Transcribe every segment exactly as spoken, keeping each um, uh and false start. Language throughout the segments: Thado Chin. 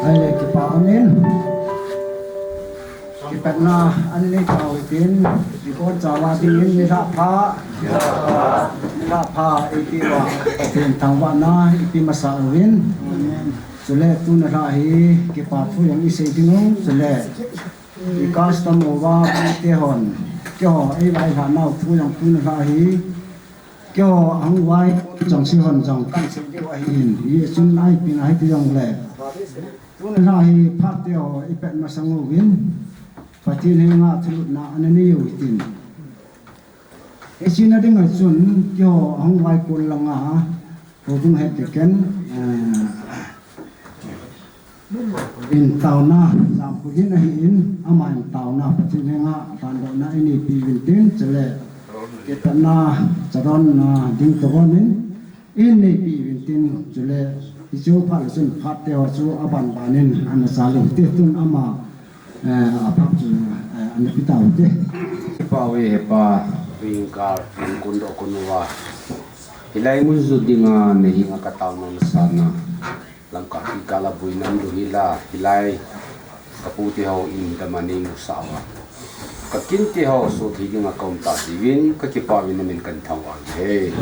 Ahile kipa umin. Kipatna anei tau hitin, nikho chauva dingin nilhah pha. Nilhah pha eiti uva, Pathen thangvahna ipi masa uvin. Chule tuni lha hi kipa thu jong isei ding u, chule i custom uva pute hon, keiho eivailhah nau thu jong tuni lha hi, keiho ahung vai chang se hon jong kan sei diu ahin, hichun ipi na hiti jongle. Tuni lha hi phat teho ipet masang uvin, Pathen henga thulutna ana nei u hitin. Hiche na dinga chun keiho ahung vaikon langa, houbung head deacon, eh, in taona, Jamkhohin ahin, aman taona Pathen henga dandohna ineipi uvin tin, chule kipatna, chadonna ding toh gonin, ineipi uvin tin, chule, hiche phat le chun phat teho chu abanbanin ana chal u hite, tun ama, eh, aphak chu, eh, ana pe tau hite. Kipa uve hepa, ringkal, ringkun doh kun uva. Hilai mun jot dinga nahenga kataona masana. Lamkai kikah la buina um diu hila, hilai kapu teho in dama neimusah uva, kakin teho sothei dinga kaum tah jeh uvin, kakipa uvin namin kahin thangvah uve.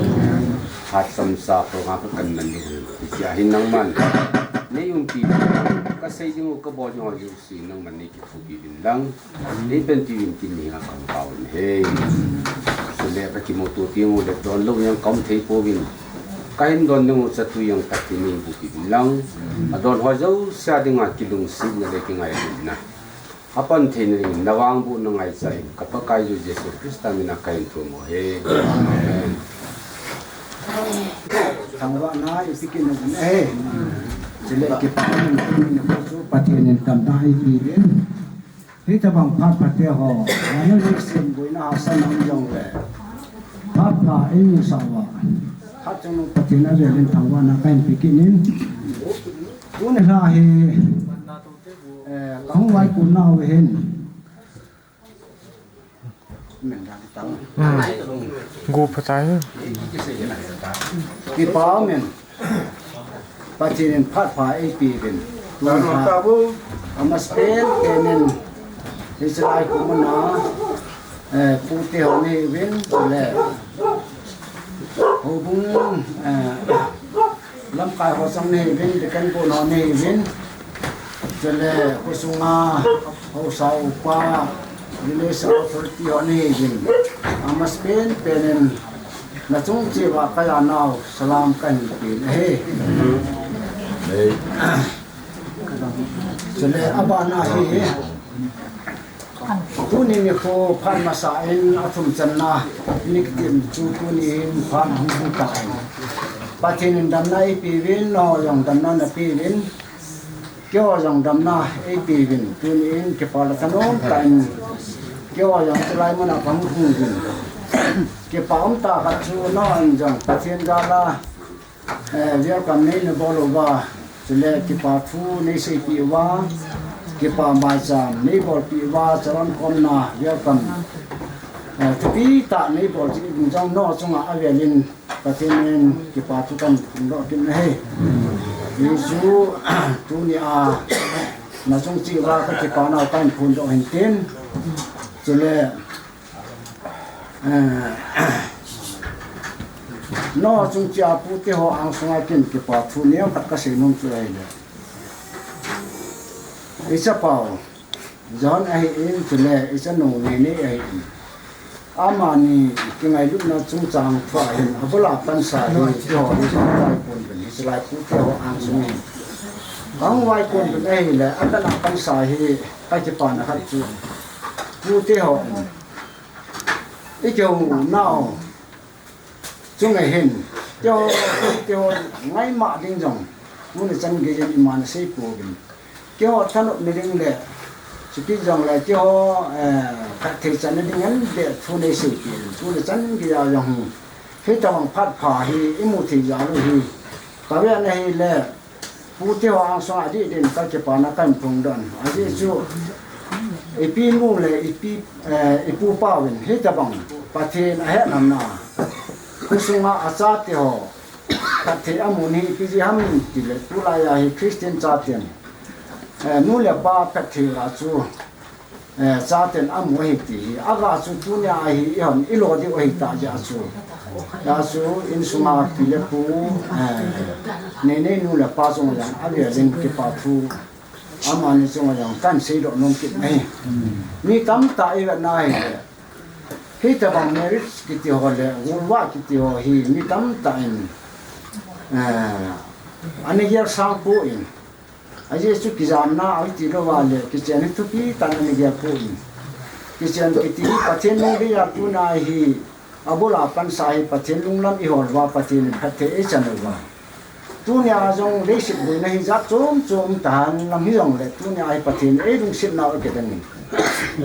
Hatchomcha program kahin man diu, hichea hin nangman neiumpi uvin, kasei ding u kabol ding u jouse nangman neikithopi uvin lang. Neipanpi uvin tin nahenga kahin tao uve. Chule kakimuto teng uleh donlou jong kaum thei pouvin. Kahin don ding u chatui jong Pathen in neiboh peh uvin lang. Adon ho jouse dinga kilungsetna le kingailutna, apan theina dingin navangbohna ngaicha in, ka Pakaiyu Jesu Christa mina kahin thum uve. Amen. Thangvahna ipi kinei uve. Chule kipa umin, Pathen in damna eipe uvin. Hitobang phat pha teho, vannoi leiset boina hahsatna um jongle, phat pha eimusah uva, hatchungnung Pathen avelin thangvahna kahin pe kit in. Tuni lha hi, eh, kahung vaikon nau hin. Hmm. Go phatai. Kipa umin. Pathen in phat pha eipe uvin. Tun pha. Amasapen penin, hiche lai khomun a, eh, pute ho nei uvin, le houbung, eh, lamkai ho jong nei uvin, deacon pon ho nei uvin, chule khosunga haosa upa, village authority ho nei uvin. Amasapen penin, nachung cheh uva kajanau salam kahin pe ahi. Chule abana hi, tuni nikho phat masa in athum channa, ini kitim chu tuni in phat hung hung tan. Pathen in damna eipe uvin, nangho jong damna nape uvin. Keiho jong damna eipe uvin, tuni in kipa le thanom tah in, keiho jong chulai muna kahung hung uvin. Kipa umtah khat chu nangho in jong Pathen jal a, eh, welcome nei nabol uva, chule kipa thu neiseipeh uva, kipa maicham neibolpeh uva, charon khomna welcome, eh, thupi tah neibol jeh uvin jong nangho chunga avelin Pathen in kipa thu kahin phongdoh kit ahi. Hichu, tuni a, nachung cheh uva kakipa nau kahin phongdoh hin tin. Chule, eh, nangho chung cheh a pute ho angsunga ken kipa thu neokhat kasei nom chu ahile, ichapau John ahin, chule ichanu Nene ahin. Amani kingailutna chungchang thua hin, abul a pansa hi, keiho hi kahung vaikon uvin, hiche lai pute ho angsung hin. Kahung vaikon uvin ahile, akan a pansa hi, kakipana khat chu, pute ho in, ikihou nau chunga hin, keiho, keiho ngaima ding jong, tuni chan geiyin iman asei pouvin. Keiho thanopna ding le, chuti jongle keiho, eh, phatthei channa ding hen le thu neiseipeh uvin. Tuni chan geiya jong hi, hitobang phat pha hi imu thei jal u hi, kavet na hile, pute ho angsunga adih din kakipana kahin phongdoh in. Ajeh chu, ipi nu le ipi, eh, ipu pa uvin hitobang Pathen ahetnamna, khosunga achate ho phatthei amun hi ipi jeh ham tile, tulai a hi Christian chaten Eh, nu le pa pet thei la chu, eh, chaten amu ahi ti hi. Aga chu tunia hi ihon ilo diu ahi ta ja chu. Ja chu insunga pi le pu, eh, nei nei nu le pa chunga jong avel in kipa thu. Amani chunga jong kan seidoh nom kit mai. Mi tamtah ivet na hi. Hitobang marriage kiti ho le, golvah kiti ho hi mi tamtah in, eh, ana gel sang poi. Ajeh chu kijamna, ati louva le, kichen hi thupi tah in ana gel poi. Kichen kiti hi Pathen lungdei a tuna hi, abul a pansa hi Pathen lunglam ihol uva Pathen in phatthei eichan uva. Tunia jong leiset boina hi jat chom chom tahen lang hijongle, tunia hi Pathen eilungset nau akidang in.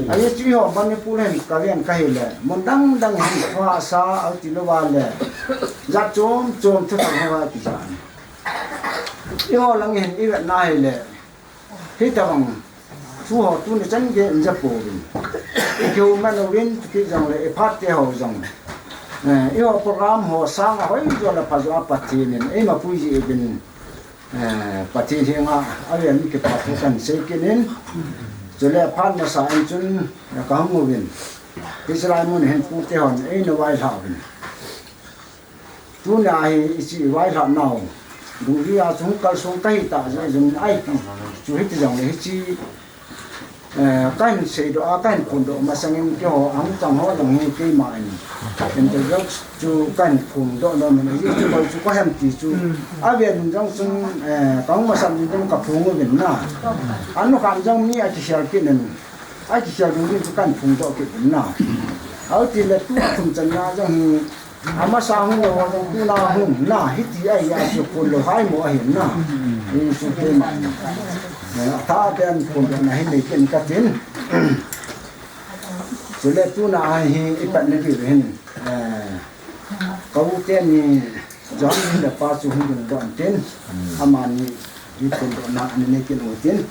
Ajeh chu eiho Manipur hin kaven kahile, mun dang dang hin khua sa, ati louva le, jat chom chom thuthang hoa kija. Eiho lang hin ivet na hile, hitobang thu ho tuni chan gei in ja pouvin. Ikihou man uvin, chukit jongle, iphat te ho jong. Eh, eiho program ho sanga hoijo le phajo a Pathen in eima puiji uvin. Eh, Pathen henga avel in kipa thu kan sei kit in. Chule phat masa in chun, eh, kahung uvin. Hiche lai mun hin pute hon eina vailhah uvin. Tunia hi ichi vailhah nau. Dungjui a chu hung kalsong kahi tah jeh jong in ipi chu hiti jongle hiche, eh, kahin seidoh a, kahin phondoh masang in keiho ahung chang ho jong hi keima in. Interview chu kahin phondoh nom in, ajeh chu koi chu kahem ti chu. Aven jong chun, eh, kahung masang in jong kaphong uvin na. Anukhan jong mi akikhel kit in. Akikhel dungdung chu kahin phongdoh kit in na. Ahitile tu thum channa jong hi, amasa hung lou jong tuna hung na, hiti ahi a chu phondoh hai mo ahi na. Hichu keima in. Eh, atha pen phondohna hi nei kit in katin. Chule tuna ahi ipat na diu hin. Eh, ka u teni John le pa chu hung dingdoh intin. Amani hi phondohna ana nei kit u tin.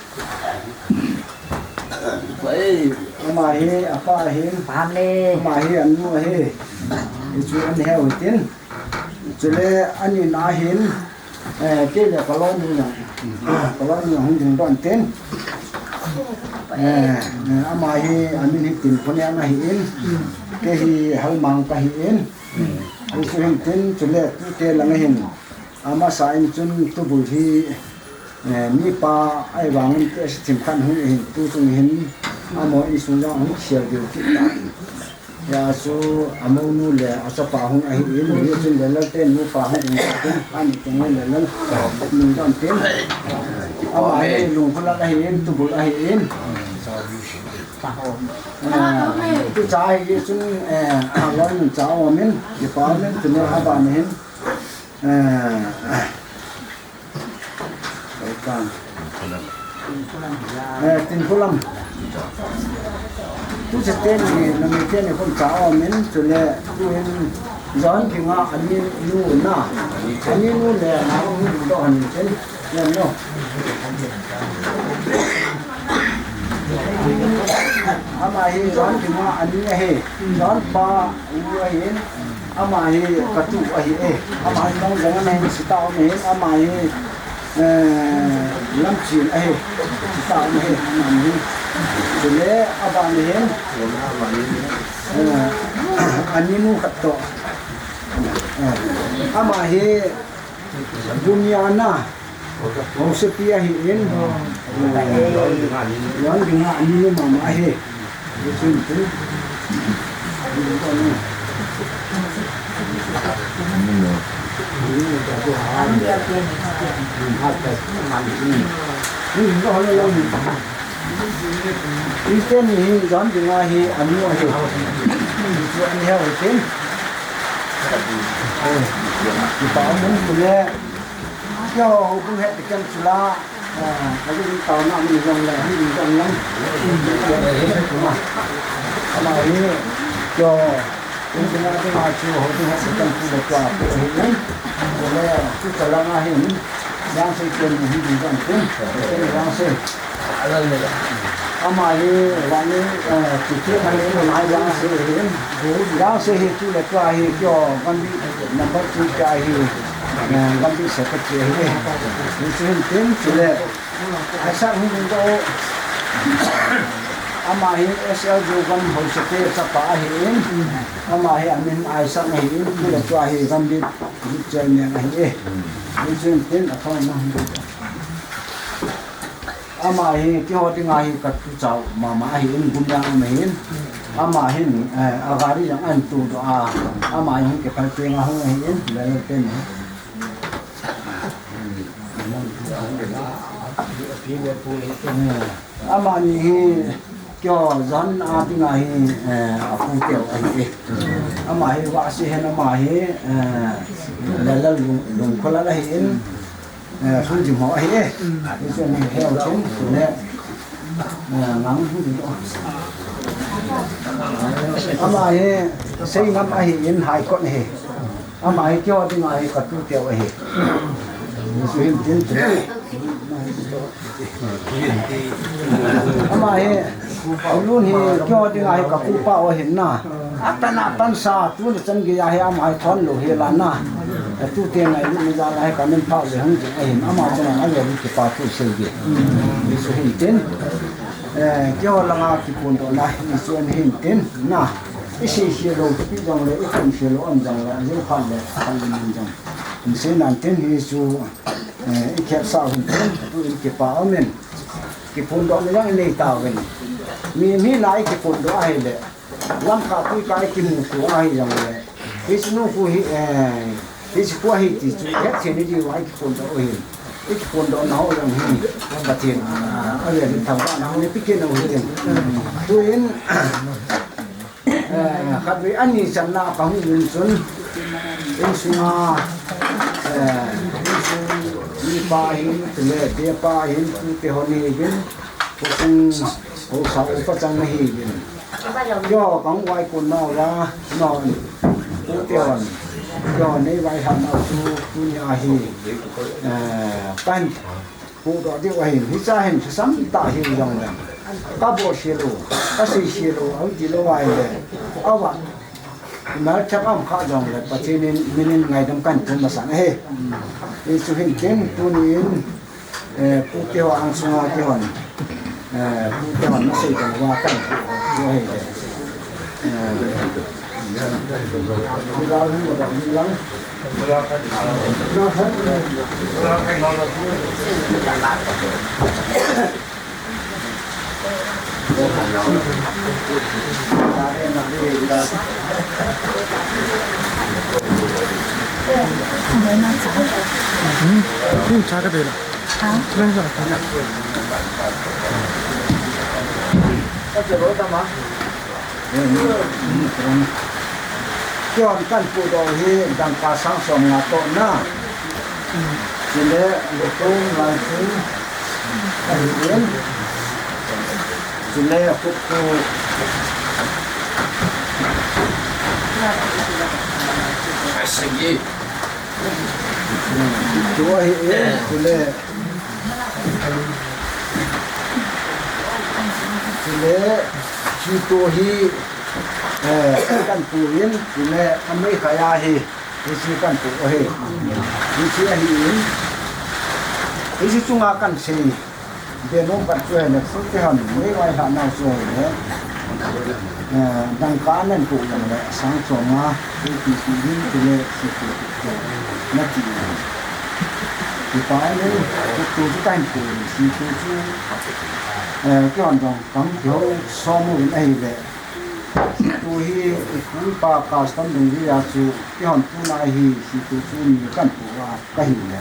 Ama hi apa ahin. Ama hi anu ahi. Hichu ana heu tin. Chule ani na hin. Eh, kei le ka loi nu jong, ka loi nu jong hung dingdoh intin. Eh, eh, ama hi amin hi Tinphonen ahin, kei hi Halmang kahin. Hichu hintin, chule tute lang hin, amasa in chun tubul hi, eh, mipa ahivangin tehse themkhat hung ahin, tuchung hin, amaho insung jong hung khel diu kit tan. Hia chu amounu le achapa hung ahin, hichun Lellal te nupa hung ding tin, ani teng le Lellal, nung dam tin. Ama hi Lungkhulat ahin, tubul ahin. Ah, tucha hi chun, eh, aloi nun cha umin, kipa umin, tuni aban hin, eh, Tinpholam. Eh, Tinpholam. Tucha teni, nami teni khun cha umin, chule, tuhin, John kinga ani nu na. Ani nu le, na hung dingdoh han tin. Yan no. Ama hi John kinga ani ahi. John pa u ahin. Ama hi katu ahi e. Ama hi nong jong ana hin sita um ahin. Ama hi, eh, Lamchin ahi. Sita um ahi. Ama hi. Chule aban ahin. Eh, ani nu khat toh. Eh, ama hi Bumiana. Hausapi ahin. John kinga ani mama ahi. Iten hi John kinga hi anu ahi. Chu ani heo tin. Kipa mun kule. Keiho houbung het tiken chula. Ah, ka jin taona min jong le, min jong lang. Ama hi, keiho, kum dinga dinga chu houbung het tiken chula tua. Kule, chu chalanga hin. Jangsei ken hin ding kan tin. Ken Jangsei. Ama hi vani, eh, titi kan hin mai Jangsei hin. Jangsei hi tu le tua hi keiho Gambih number two ka hi, eh, Gambih secretary hi. Hichu hin tin chule. Isaac Hungmindoh, ama hi S L Zogam Haosate chapa ahin, ama hi amin Isaac ahin, tule tua hi Gambih chairman ahi e. Hichun tin athon na. Ama hi keiho dinga hi katuchau mama ahin, Gumlang ama hin. Ama hin, eh, agari jong ahin tudoh a, ama hin kiphal tenga hung ahin, lele ten. Amani hi keiho jan a dinga hi, eh, apu teu ahi e. Ama hi Vahsi hen, ama hi, eh, Lalal Lung, Lungkholal ahin, eh, Sungjim ho ahi e. Hichun hi heu chun, le, eh, ngang hu. Ama hi Seingam ahin, Haikot hi. Ama hi keiho dinga hi katu teu ahi. Hichu hin tin tu. Ama hi, Aulun hi keiho dinga hi kapu pa u ahin na. Atan atan sa, tuni chan geiya hi ama hi thon lou hi la na. Tute ngailutna jal a hi kamin phah le hung jing ahin, ama chunga ale kipa thu sei ge. Hichu hin tin. Eh, keiho langa kiphondohna hichu ahin tin na. Isei sei lou pi jongle, ikhum sei lou um jongle, ajeh phat le, phat le min jong. Isei nan tin hichu, eh, ikhetsah u hin tin, tuin kipa umin. Kiphondohna jong inei tauvin. Mi, mi na ikiphondoh ahile, lamkah tuikah ikimuto ahi jongle, hiche nu khu hi, eh, hiche khu ahi ti chu ihet thei diuva ikiphondoh u ahin. Ikiphondohna ho jong hi, Pathen, ah, avel in thangvahna hung ipi kit u hitin. Tuin, Eh, khatvei ani channa kahung in chun, insunga, eh, insung mipa hin, tule bepa hin, tute hon ahiuvin, khosung haosa upa chang ahiuvin. Keiho kahung vaikon nauva, non, tute hon, keiho nei vailhah nau chu, tunia hi, eh, kahin pohdoh diu ahin, hicha hin lhasam tah hiu jongle, kabol sei lou, kasei sei lou, ahung ti lou ahile, ava, imelchak um kha jongle, Pathen in min in ngaidam kahin pun masang ahi. Hichu hin tin, tunin, eh, pute ho angsunga kihon, eh, pute hon nasei teng uva kahin pohdoh diu ahile. Hmm, hmm, cha ka de la. Ha? Keiho kahin pohdoh hi dangka sang som nga toh na. Chule lutung laisung ahin. Chule khuttu. Khuttu ahin, chule Chule, hiche hi, eh, kahin pon, chule, amei khaya hi, hiche kahin pon ahi. Hiche ahin, hiche chunga kahin sei, be nom khat chu ahile, tute hon, nei vailhah nau chu ahile, eh, dangka nahin pon jongle, sang som nga, A P C hin, chule, C P F, nati. Kipa in, tu chu kahin pon, hiche chu, eh, keihon jong kam kihou som uvin ahile. Tu hi, ipu ipa custom dungjuia chu, keihon tuna hi, hiche chu ni kahin pon uva, kahile.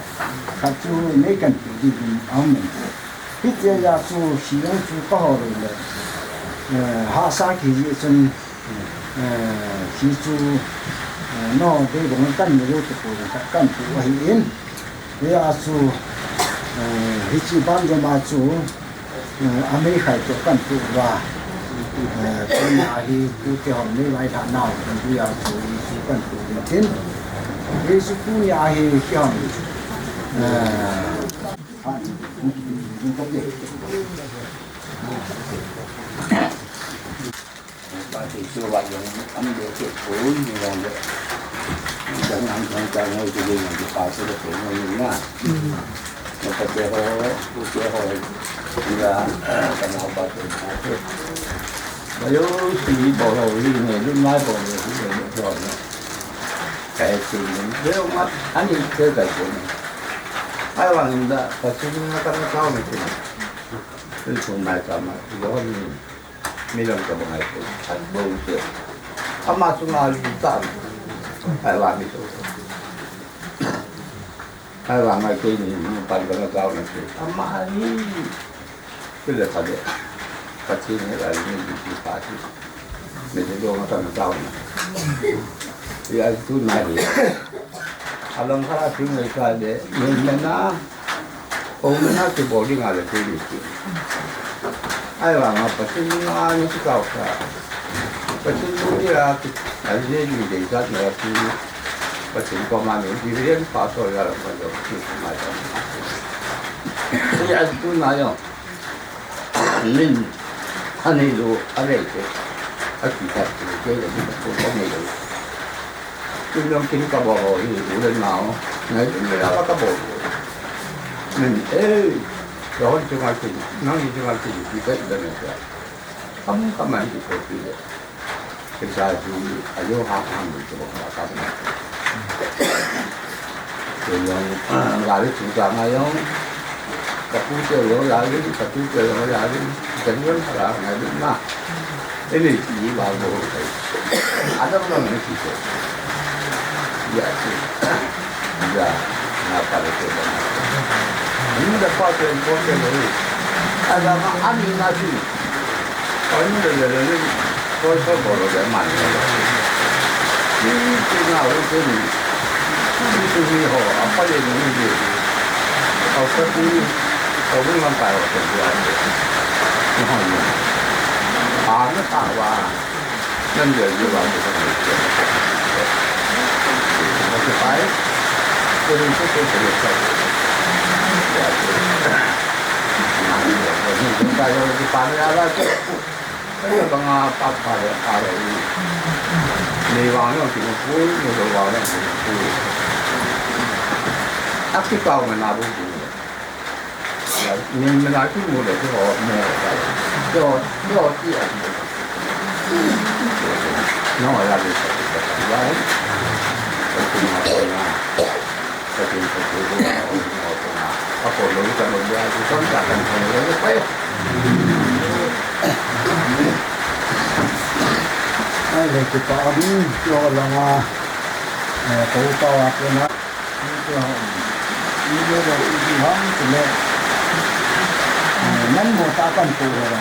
Khat chu nei kahin pon ding in aum in. Hitia chu, hiche jong chu kahol le. Eh, hahsa kiji chun, eh, hiche chu, eh, no, dei bang kahin mu lou tapoi, kahin pon ahin. Hia chu, eh, hiche ban joma chu, eh, amei khai toh kahin pon uva. Eh, tunia hi tute hon nei vailhah nau, tunia chu, chu kahin pon ding tin. Hiche tunia hi kihon. Eh, Ba thei chu va jong am de chu pun ni jong de. Jong am jong jong ngoi chu jong chu pa chu de pun ni na. Ka te ho, u te ho, ya, ka na pa te na te. Ba yo, si bo ho, ri ne, lu mai bo ne, ri ne, ri ne. Ka he si ne, yo ma, ani te ka te ne. Ai wang da, ka si ne, ka na ka ne te. Lu su mai ka ma, yo ni. Mi lam ka ba ngai te. Ai bo te. Ama su ma lu ta. Ai wa mi su. Ai vang ngai kei ni, ni pan ka na tao na kei. Ama ni. Kei le ka le. Ka chi ni la ni ni ki pa chi. Ni ni lo na ka na tao na. Ya tu na ni. Alang ka la tu ni ka le. Ni ni na. O ni na ki bo ni nga le kei ni ki. Ai vang a pa chi ni nga ni ki tao ka. Pathen thu hi a, a, je ju dei jat na a thu, Pathen koma min, Reverend Pastor ya la ma jo, ki ma ja. Ni a tu na yo. Min, a nei lo, a nei te. A ki ta tu, ke le, ki ta tu, a nei lo. Tu nong kin ka bo ho, hi, u le nao. Ngai tu le la ka bo. Min, eh, yo hon tu ngai tu, nang ni tu ngai tu, ki ka i da ne ka. Kam, kam mai ki ko ki le. Ke sa ju, a yo ha ha mi ko ha ka na. Ko yo, ah, gari chu ta ma yo. Ka pu te yo gari, ka pu te yo gari. Ka yo ha la na ni ma. Ele ki ba go. A da ma ni ki ko. Ya ki. Ya, na pa le ke ba. Ni da pa ke ko ke lo. A da ma a ni na ki. Ko ni le le le ni, ko ko bo lo le man le. Ni ti na lo ke ni. Ni tu ni ho, a pa le ni ni. Ko sa ti, ko ni man pa lo ke ya. Ni ho ni. A na ta wa. Nan le ni wa ke ni. Ko ti pai. Ko ni ko ko ko. Ya. Ni ta yo ki pa ya la. Kei banga pa pa le pa le. Nei vang jong kinu pui, nei lo vang jong kinu pui. Aki kau me na bu bu. Ni me na ki mu le ki ho mu le. Yo, yo ki a. No, ya le. Ya. Ki ma na. Ai, le kipa um, lo langa, eh, ko pa wa ko na, ni ko, ni ko, ni ko, ni ko, eh, nan mo ta kan ko lo la,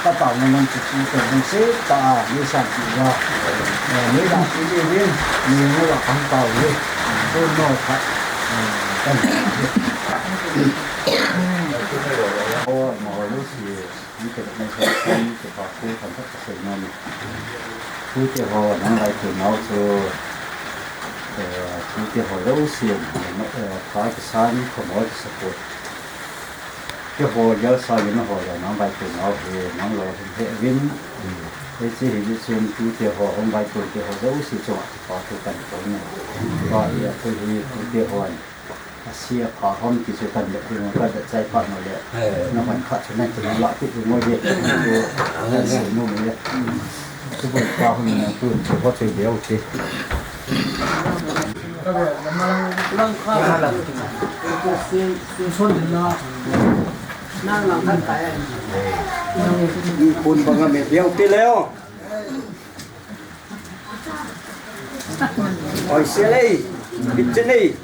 ka pa mo nan chi chi ko ni se ta, ni sa chi wa, eh, ni la chi ni ni, ni mo la kan pa ni, ko no ka, eh, kan. Ko mo lo si. Ni ka, ni ka, ni ka pa ko kan ka sei na ni. Tute ho nang lai tu nau chu, eh, tute ho lo si, eh, pa ki san ko mo ki support. Ke ho ya sa ni ho ya nang lai tu nau he nang lo he vin. He chi he ni chen tute ho hong lai tu te ho lo si chu pa ko kan ko ni. Pa ya tu he tute ho. A si a pha hom ti chu kan le, kan le chai pha no le. Eh. Na man kha chu nan chu la ti chu ngoi le. Chu no le. Chu boi pa hom na tu chu ho chu deu ti. Ni kun banga me deu ti leo. Oi, sia lei. Bit chen lei.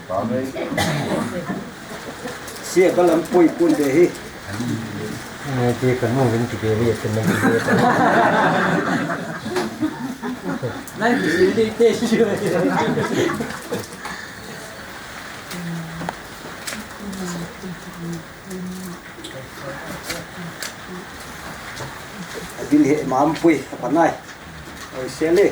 Sia ka lam pui pun de hi. Ai, ti ka nu vin ti de hi, ti men ti de. Nai ti si de te si. Bil he mam pui, apa nai. Oi, sia le.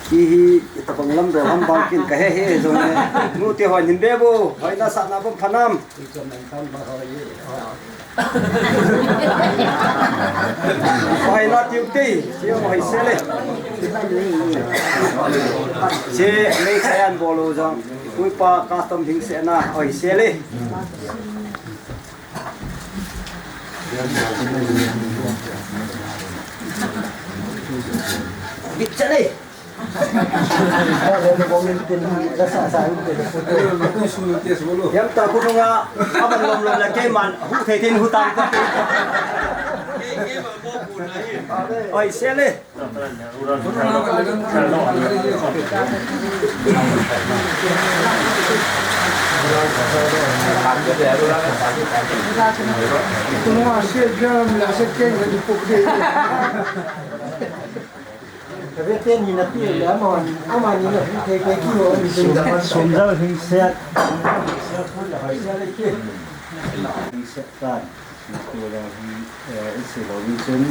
Hi hi, itabang lam do ham bang kin ka he he jong le. Nu ti hoi nin be bo, hoi na sa na bom phanam. Hoi Na tiu te, si ong hoi se le. Si le sayan bolo jong. Kui pa custom ding se na, hoi se le. Bit se le. Yam ta ku nunga, aban lom lom la keiman, hu thei thei hu tang ta. Oi, se le. Ku nunga, se jam la se keng la di pok de. Ka ve te ni na pi le, ama ni, ama ni na pi te ke ki ho ni. Som, som jal hing set. Hing set tan. Ko jal hing, eh, isi lo ni chun.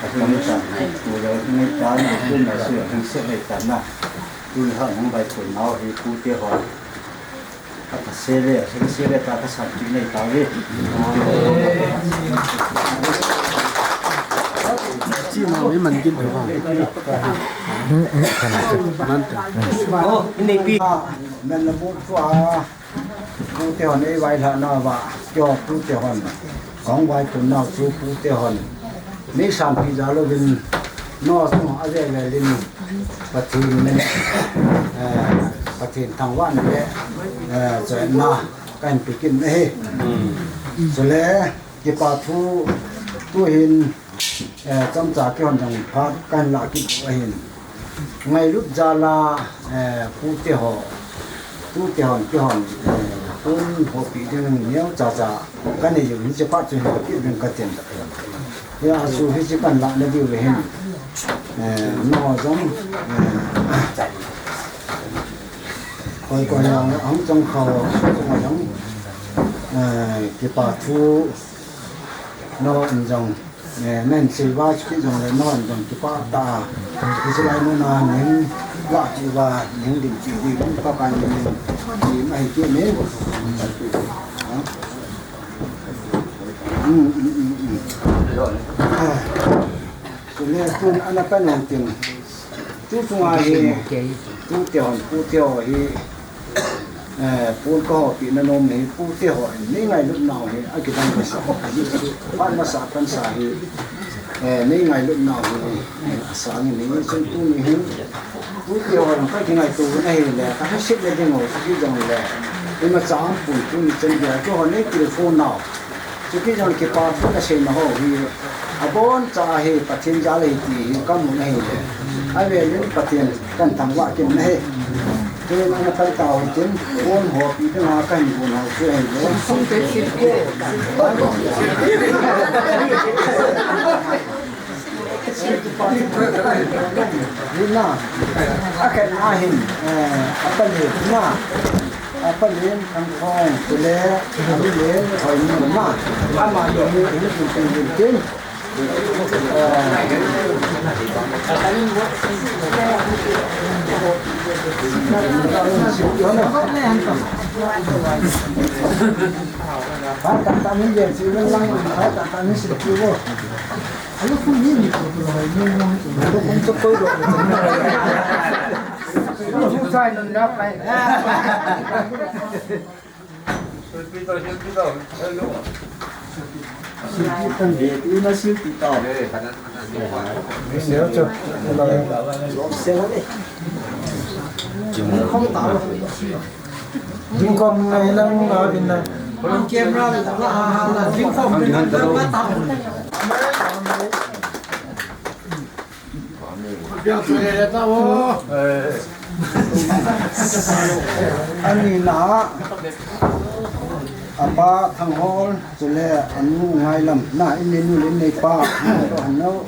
Ka tam tan. Ko jal hing tan, ko na su hing set le tan na. Tu ha hung bai ko nau hi ku te ho. Ka ta se le, se le ta ka san ti nei ta ve. Chi ma mi man kin tu ha. Hmm, hmm, kan tu. Man tu. Oh, nei pi. Men la bu tu a. Pu te hon ei vai la na va. Kyo pu te hon. Kong vai tu na chu pu te hon. Nei san pi ja lo vin. No, no, a ve ve lin. Pathen, eh, Pathen thangvahna le, eh, chaina kahin pe kit na ahi. Chule, kipa thu, tu hin, eh, chomcha kihon jong phat kahin la kit u ahin. Ngailut jal a, eh, pu te ho, tu te hon, kihon, eh, pon hopi ding neo cha cha, kanei u hin che phat chu hin kit ding ka tin. Hia, asu hi chi kan la na diu ve hin. Eh, no jong, eh, koi koi jong, ang jong khao, jong, eh, kipa thu, no in jong, eh, men sei va chi jong le, no in jong kipa ta. Hi chi lai no na ning la chi va, ning din chi di, pa kan ning, di mai ki ne. Hmm, hmm, hmm, hmm. Ah. Tuni tun ana pan hung tin. Tu chunga hi, tu te hon, pu te ho hi, eh, pon ka hopi na nom hi, pu te ho, nei ngailut nau hi, a kidang ka sa, pan ma sa, pan sa hi, eh, nei ngailut nau hi, eh, a sa ni ni, chun tuni hi, pu te ho, ka kingai tu na hi le, ka ha sit le ding ho, ki jong le, ima cha ang pun tuni chen dia, tu ho nei telephone nau. Chuti jong kipa thu ka seina ho hi, abon cha hi Pathen jal ahi ti hi ka mu na hi le. A ve lin Pathen kan thangvah kit na hi. Tun ana kal ta ho tin, pon hopi ding a kan gun ho chu ahi le. Ni na, a kan a hin, eh, a pa ni na. Apa len ang kong tule, ang len hoi ni ma. Ama ni ni ni ni ni ni. Ba ta ta ni yen si lang, ba ta ta ni si ku lo. Ayo ku ni ni ku lo ni ni. Ku kong to koi lo. Ku sai nun na pai. Dingkom ngai lang na bin na. Camera la ha ha la dingkom bin na ta. Ani na, apa Thanghol, chule anu Ngailam, na, in nei nu le in nei pa, to han no.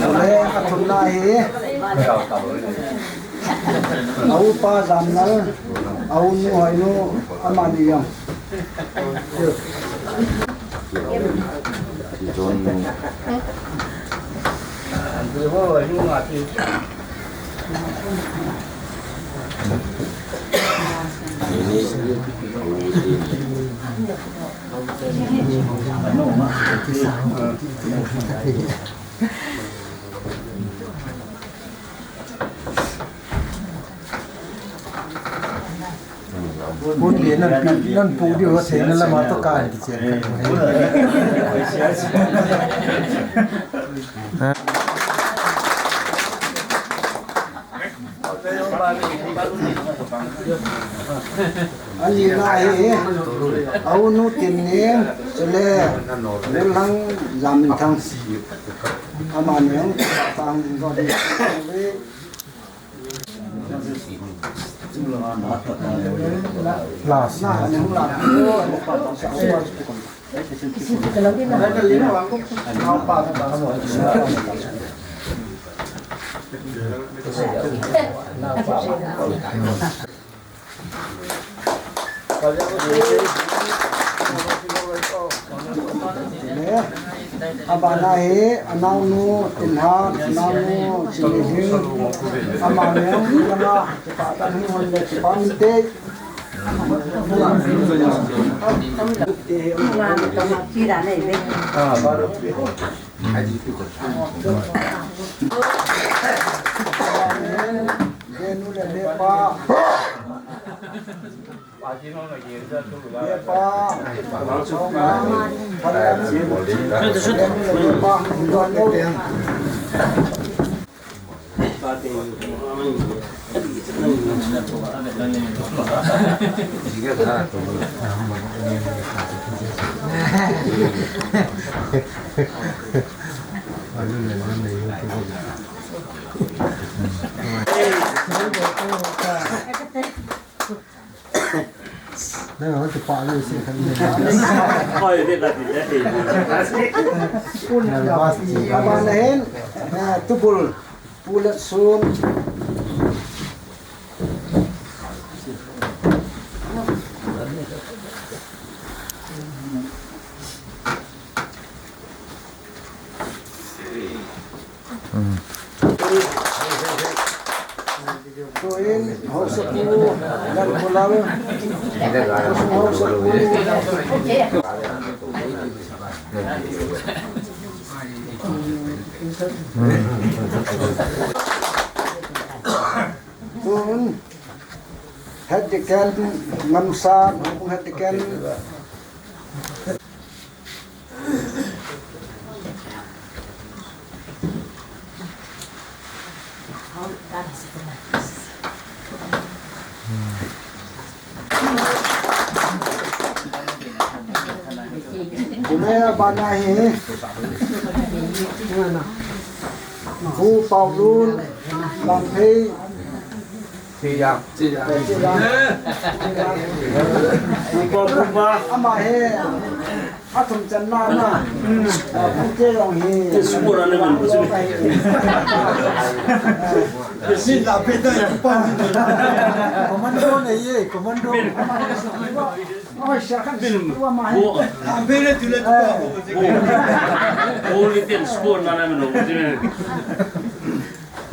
Chule athumna hi, a upa Jamlal, a unu Hoinu, amani jong. Hun le nan pi, nan pu diu ho thei na lama to kan ki chen. Ani na hi, a unu Tinning, chule, Lulhang Jaminthang. Amani jong, tang jong di. Last. Abana hi, anaonu Tinhang, anaonu Chinlhing, amani jong, kipah tah in hung hon le, kipah mite. Venu le Mepa. Nang hoi tu pa le si kan ni. Hoi, de ka ti de. Nervous ti. Abana hin, eh, tubul, pulat sun. Tuin, haosapu, Lalkulal. Haosapu. Tun, head deacon, Ngamsa, head deacon. Kumea bana hi. Pu Paulun, Lamphei. Ama hi, athum channa na. Pu Kejong hi. Commando nei ye, commando. Oi, sia khan.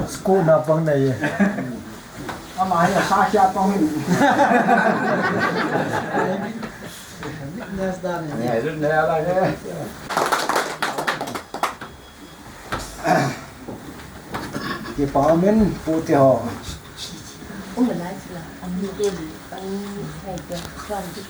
Score na pang nei ye. Ama hi sa sia tong hi. Witness dan ni. Ni ai lut ne ala ne. Kipa umin pu te ho. Um, nice la. Ang ni ke ni, ang ni ke ni.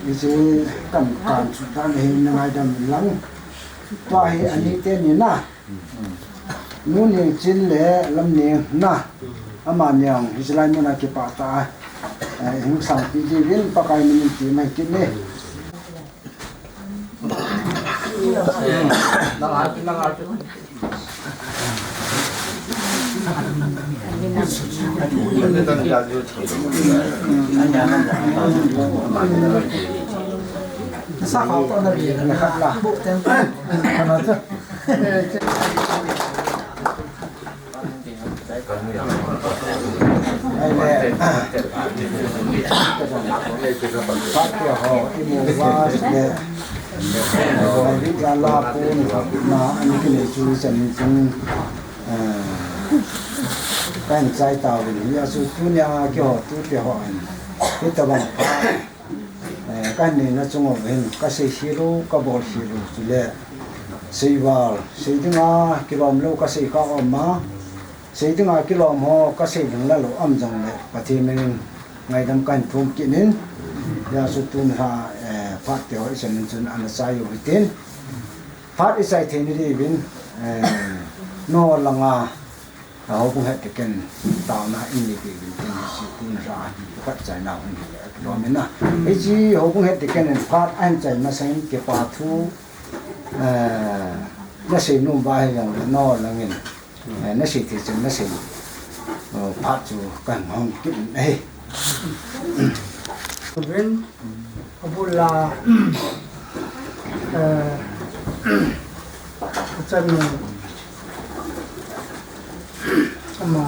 Hiche kan, kan chu dan hi na ngaidam lang. Tua hi ani te ni na. Nu Ningchin le Lamningna, amani jong hiche lai muna kipah tah a, eh, hung sangpi diuvin Pakai min in ti mai kit e. Ka hung chai tauvin, hijeh chun tunia kihoutote ho in, hitobang phat, eh, ka neina chung uva hin, ka seikhel u, ka bolkhel u, chule seival, sei dinga kilom lou ka sei kha um a, sei dinga kilom ho ka sei ding la lou um jongle, Pathen min in ngaidam ka hin thum kit in, hijeh chun tuni a, eh, phat te ho ichan in chun ana chai u hitin. Phat ichai theina diuvin, eh, nolanga, a, houbung het taken taona in nei diuvin tin, hiche tuni a, phat chaina hung hile, kilom in a. Hiche houbung het taken in phat ahin chai masangin kipa thu, eh, na sei nom uva hijongle nolangin, eh, na sei thei chun na sei, eh, phat chu ka hung hon kit in ahi. Ven, abul a, eh, achanu, ama,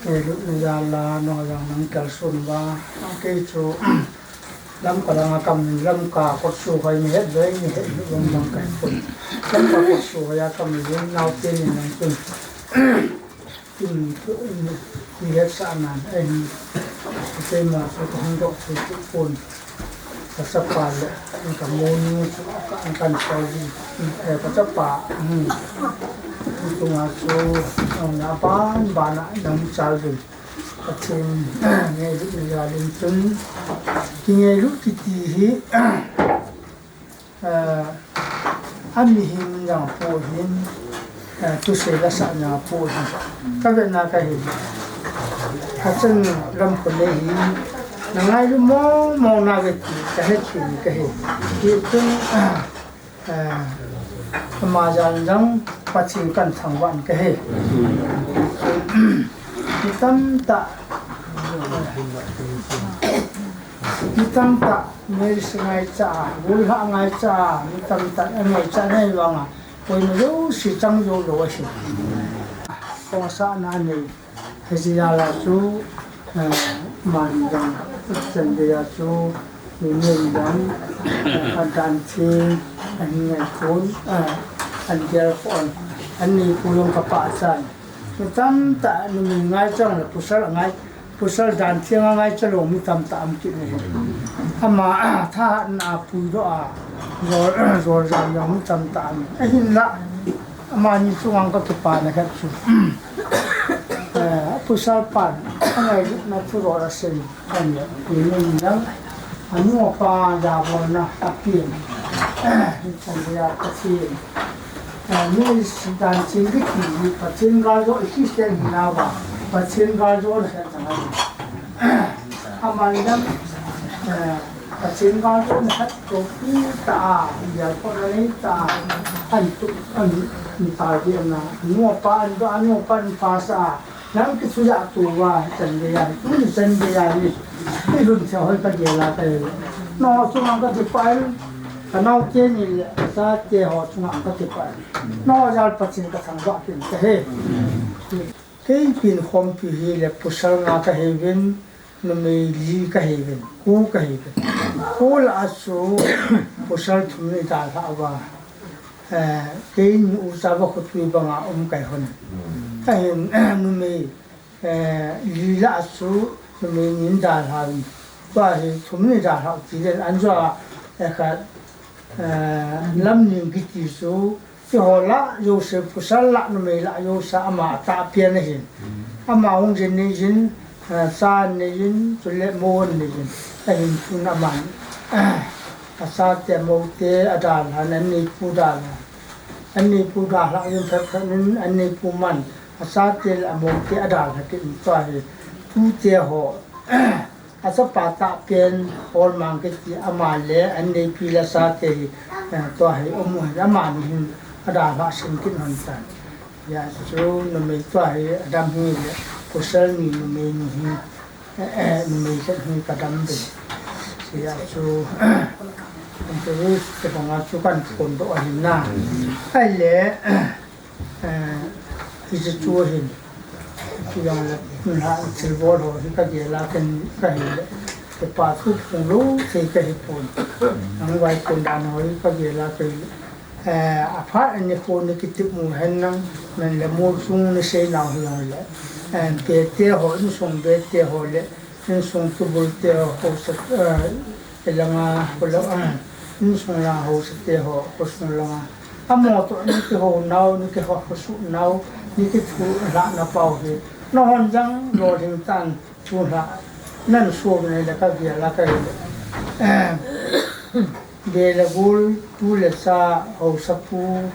eh, lutna jal a, nung a jong nang kalson uva, kei chu, Lamka langa kaum in, Lamka kotsuh hoi mi het loi, mi het loi, Lamka kotsuh hoi a kaum in, naote ni nang tun. Tun, mi hetsah nan, eh, keima chu kahung doh thei pon. Ka chapa le, ka monu chu, ka, ka chapa, eh, ka chapa, hmm. Tunga chu, nang na ban, ban a, nang chal dun. Pathen, ngailut na jal in chun, kingailut kiti hi, eh, a mihem jong pu hin, eh, thusei la sah jong pu hin. Ka vetna ka hin. Achanu Lamkhonei hi, na ngailut mong mong nave ti, ka hethem ka hi. Hichun, eh, ama jal jong Pathen kahin thangvah in ka hi. Mi tamtah, mi tamtah, Mary ngaicha a, golhang ngaicha a, mi tamtah, angaicha nei vang a, koima jouse chang jou lou ahi. Kong sa na nei. Hiche jal a chu, eh, aman jong, chan gei a chu, mi nen jong, eh, adan theng, ahin ngai pon, eh, ahin gel pon, anei pu jong ka pachat. Mi tamtah, numei ngaicha le pasal ngai, pasal dan theng a ngaicha lou mi tamtah um kit in ahi. Ama, thahatna a puidoh a, jol, jol jam jong mi tamtah um. Ahinlah, amani chunga ka kipana khat chu. Eh, pasal pan, angailutna thu jol asei, ani, tuni jong, anu apa jabolna apen. Chan gei a Pathen. Eh, mi dan theng kiti hi Pathen galjona hi Christian hinauva, Pathen galjona hi tang ahi. Aman jong, eh, Pathen galjona hi toh pi ta a, jalpotna nei ta a, an tu, an, an ta di ana, anu apa, an do, anu apa, an pasa a, Nang kithuja tuva, chan gei a, tuni chan gei a hi, i lungthim hoi ka gel a ka hi. Nangho chunga ka kipah in, ka naote ni le, ka chate ho chunga ka kipah in. Nangho jal Pathen ka thangvah kit in ka hi. Kei pin khompi hi le pasal nga ka hi uvin, numei li ka hi uvin, ko ka hi uvin. Ko lah a chu pasal thum in i dalhah uva. Eh, keini ucha va khotui banga um ka hi hon. Ahin, numei, eh, li lah a chu numei ni in dalha uvin. Tua hi thum in i dalhah u ti den an jua, eh, khat, eh, Lamning kiti chu, keiho lah jouse, pasal lah numei lah jouse ama atahpen ahin. Ama hung jin nei jin, eh, cha nei jin, chule mo nei jin. Ahin tun aman, eh, Achate amoute adalhan, anneipu dalhan. Anneipu dalhah jong phat phat in anneipu man. Achate le amoute adalha kit in tua hi. Tute ho. Achapa tahpen Holmang kiti ama le anneipi le achate hi. Eh, tua hi um u hin amani hin adalhah sim kit hon tan. Hijeh chun numei tua hi adam hi le pasal ni numei ni hi. Eh, eh, numei khat hi kadam ve. Hijeh chun, interview te banga chu kahin phondoh ahin na. Ahile, eh, hiche chu ahin. Chujong le, nunha thilbol ho hi kagel a ken kahile. Kipa thu phonglou thei kahi pon. Nang vaikon dan ho hi kagel a kahile. Eh, aphat nikho ni kitep mu hen lang, men le mol sung ni sei nau hi jong le. Eh, bete ho, insung bete ho le, insung tubul te ho, haosa, eh, elanga, hola, eh, insung lang haosa te ho, khosung langa. Amo toh ni kihou nau, ni kiho, khosuh nau, ni kithu lhah na pau hi. Nahon jong lolhing tan. Chulha, nan sum nei le kagel a kahile. Eh, be le gol, tu le cha, haosapu,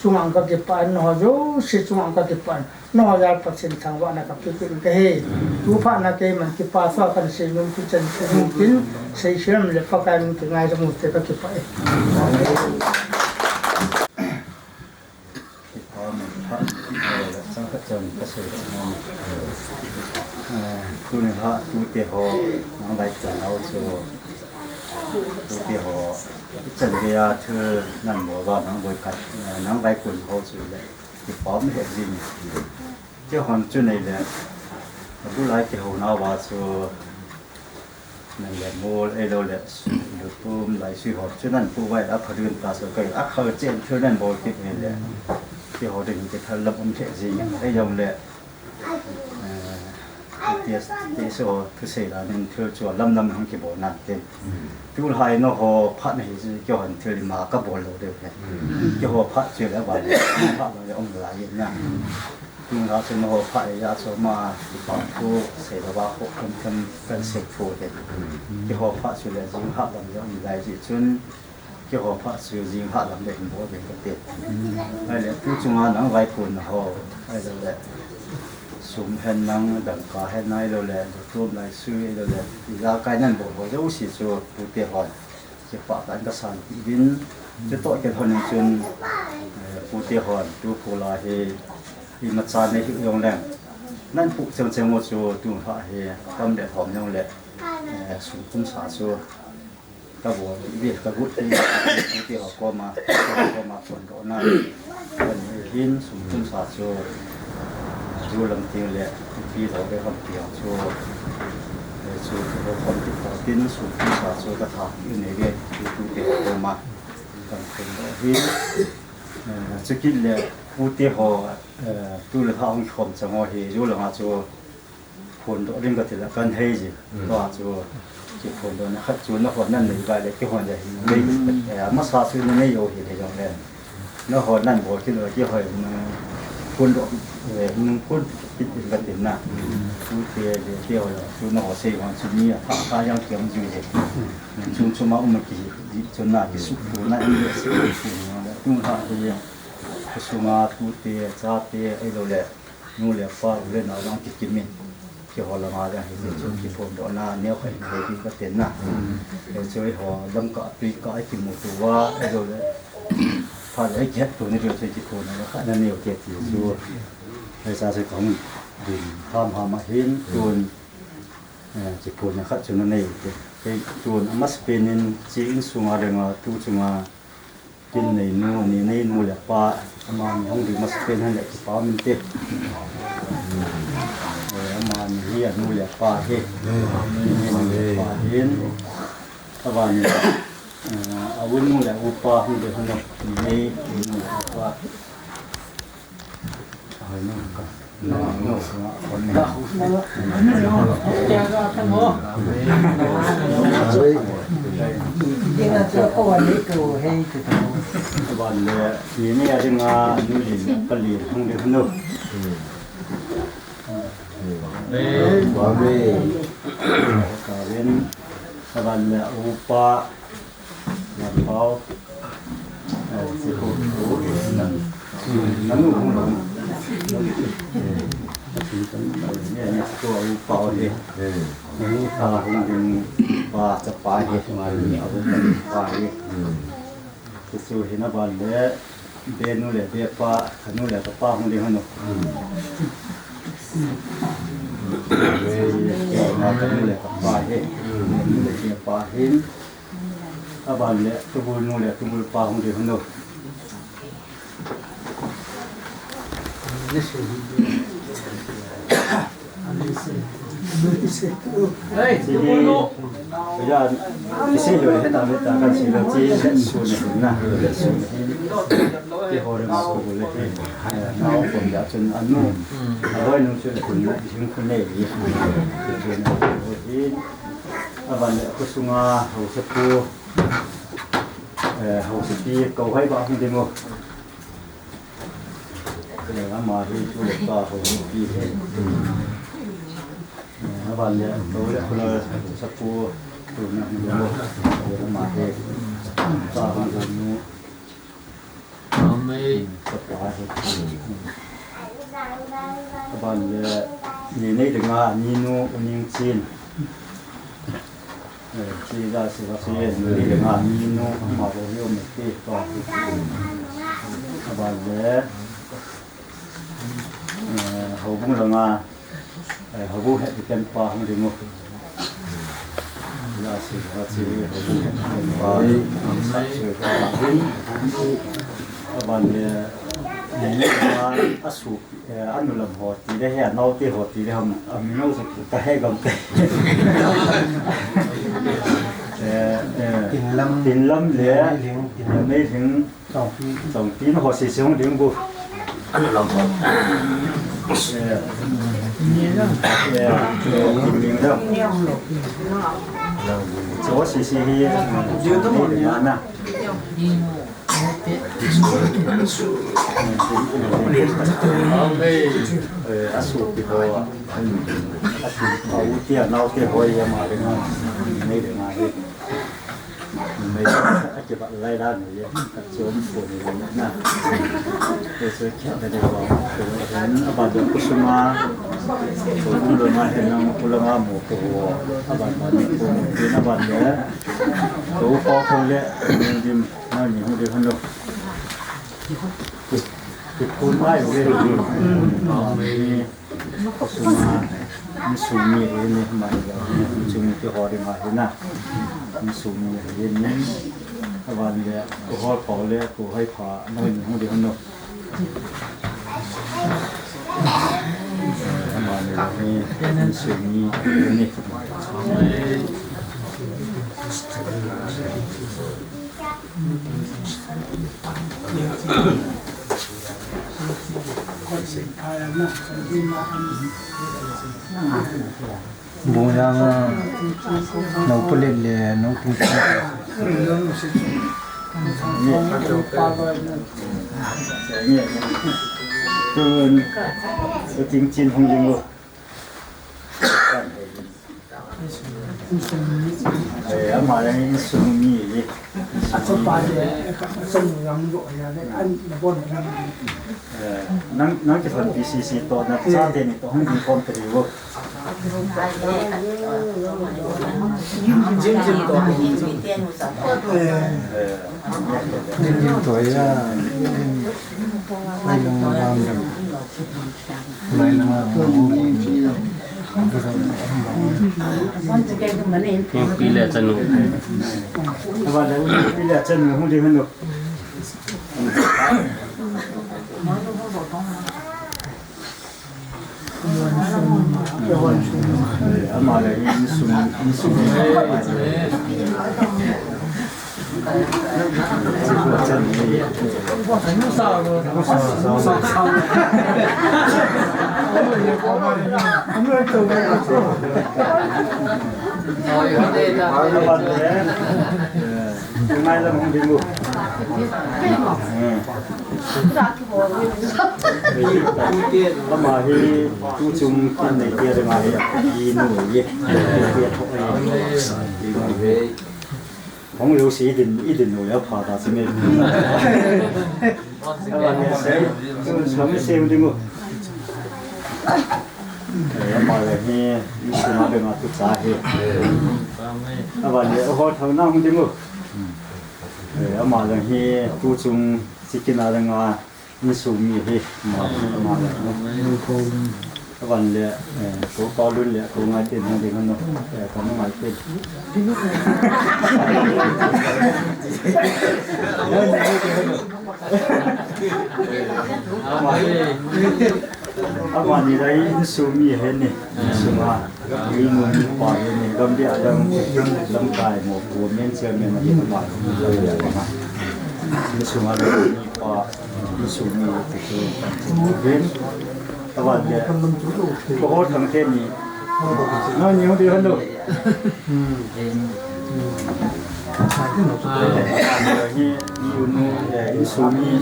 chunga kakipah in, nangho jouse chunga kakipah in, nangho jal Pathen thangvahna kape kit in kahi. Tu phat na keiman kipa thu kahin sei nom kit chan chu tin, sei sem le Pakai min kingaidam u te kakipah e. Kipa min phat, eh, chang khat chang ka sei nom. Eh, tuni lha tute ho, nang vaikon ho chu, tute ho, chan geiya thil nan bol uva nang vaikon, eh, nang vaikon ho chu le, kipa min he jing. Keihon chu nei le, abul a kihou nauva chu, Nang le mol, ahilou le, lutum, laisui ho, chu nan pu vai a phadun ta so kai, a khal chen thil nan bol kit ni le. Keiho ding kithal lam um lheh jing, ahilou le, eh, ti, ti so, thusei la nin thil chu lam lam hung kibol nan tin. Tulhai nangho phat na hi chu, keihon thil ima kabol lou deu hen. Keiho phat chu le, aval le, phat le um lai na. Tun la chu nangho phat le ja chu ama kipa thu sei lou va kho themthem kan sei thu te. Keiho phat chu le jing hah lam le um lai ji chun keiho phat chu jing hah lam le hin bol ve kate. Ahile tu chunga nang vaikon ho, ahilou le sum hen nang dangka hen ahilou le, lutum laisui ahilou le, ijakai nan bol ho jouse chu tute hon. Kipah tah in kasan kit uvin, chutoh kilhon in chun, eh, pute hon, tu pula hi, imacha nei hih jong leng. Nan puh cheng cheng u chu, tu lha hi, kam le thom jong le, eh, sum kum sa chu, kabol kit uve, kagot kit uve, pute ho koma, koma phondoh na. Kan hin sum kum sa chu, ju lam ting le, pi lo le ham piang chu, eh, chu ho khom ti pa tin sum kum sa chu ka tha ki nei ve, tu tu te ko ma, kan phondoh hi, eh, chu kit le, pute ho, eh, tu le tha hung khom chang ho hi, ju lama chu, Phondoh ding kati le kan hei ji. Tua chu kiphondohna khat chu nahon nan nei vai le keihon le hin nei. Eh, amasa chu nanei u hi le jong le. Nahon nan bol kit le keihon, eh, phondoh, eh, nung phon kit ding kati na. Tute le keihon le chu naho sei vang chu mi athah thah jong kiam ji le. Chung chung ma um kiji chun na kisukhu na in le sukhu na. Tung ha le. Khosung a tute, chate, ahilou le. Nu le pa, u le nao jong kikim in, keiho lama jong hiti chun kiphondohna neo khat in nei ding katin na. Hichu eiho Lamka, Africa a ikimuto uva, ahilou le, phat le ikihetto ni diu chu kiphondohna khat nanei u te ti chu. Hiche chu kahung ding hamham ahin, tun, eh, kiphondohna khat chu nanei u te. Kei tun amasapen in, hiche insunga dinga, tu chunga, Kin neinu, ni neinu le pa, amani hung ding masapen hen le kipa um inte. Eh, amani hi anu le pa hi. Ni neinu le pa hin. Aban, eh, a unu le upa hung ding hung ni nei, neinu le pa. Amen. Amen. Amen. Upa. Pau. Eh, si ko, ko, na, na nu hung lo. Eh, na si ko, ni si ko, u Pau he. Eh. Na nu tha hung ding pa, chapa he, ma ni a hung pa he. Hmm. Kisu hina ban le, Benu le Bepa, kanu le kapa hung ding hanu. Hmm. Kanu le kapa he. Hmm. Benu le Bepa he. Aban le, tubul nu le tubul pa hung ding hanu. Hey, tubul nu. Ya, isi yo he na me ta kan si lo chi le su ne na, le su ne. Ti ho le ma ko le. Na ko ya chun anu. A hoi nu chu le kun na jing kun ne. Aban le, a khosunga haosapu, eh, haosapi, Kauhaiba hung ding u. Eh, ama hi tu le pa haosapi he. Eh, aban le, tu le khula haosapu, tu na hung ding u. Eh, ama hi, pa hung ding u. Amen. Aban le, ni nei dinga, ni nu, u Ningchin. Eh, chi da si va si, ni nei dinga, ni nu, ama bo hi um ti to. Aban le, eh, houbung langa, Eh, houbung head pen pa hung ding u. Ya si, ya si, houbung head pen pa. Sa si pa ding. Aban le, ni ma a su, eh, anu lam ho ti le he, nau te ho ti le ham, a mi nau sa ka he gam te. Eh, eh, Tinlam. Tinlam le, Tinlam. Tinlam le, Tinlam. Chongpi. Chongpi na ho si si hung ding bu. Anu lam ho. Eh. Eh. Cho si si hi. Ni na. Eh, asu pi ho. Asu pi ho. Tia nau te ho ya ma de na. Ni de na. Numei a kibat lai dan ni, ka chom ko ni na. Te so kya da de ko. Ko an aban da kusuma. Ko kum do ma he na ko la ma mo ko. Aban da ni ko ni na ban de. Ko ko ko le ni dim na ni hu de han lo. Ki, ki kun mai u le. Amen. Suma, insung mi hi ni, mani ya, insung mi ti ho ding ahi na. Insung mi hi ni, aban le, ko hol pau le, ko hai pha, noi ni hung di hung no. Mani ya ni, insung mi hi ni. Bung yang, ah, nau pulet le, nau tung tung. Tun, ko ting chin hung ling lo. Eh, ama le insung mi le. Achopa le, ka song lang lo ya le, an na bon lang. Eh, nang, nang kithon P C C to, na cha te ni to, hung di kon te ri wo. Jim jim to. Eh. Jim jim to ya. Mai lang lang. Pi le chanu. Pi le chanu, hung di hung di. Ama le insung, insung. Ama hi tu chung kin nei tia ding ahi, i nu ye. Hong jouse i din, i din lou le apha ta chu me. Aban le sei, chu sum i sei ding u. Eh, ama le hi, insung a dinga tucha hi. Aban le ho thang na hung ding u. Eh, ama le hi, tuchung chicken a dinga insung mi hi, ama, ama le hi. Aban le, eh, ko pa lun le, ko ngai tin hung ding u. Eh, ka ngai tin. Amani lai insung mi hi ni. Insung a, i nu i pa hi ni. Gambih a lam, lamkai mo, ko men chairman a hi amani. Insung a lam mi pa, insung mi ti chu kan ti. Aban le, ko ho thang te ni. Na ni ho di han lo. Hi, hi unu, eh, insung mi,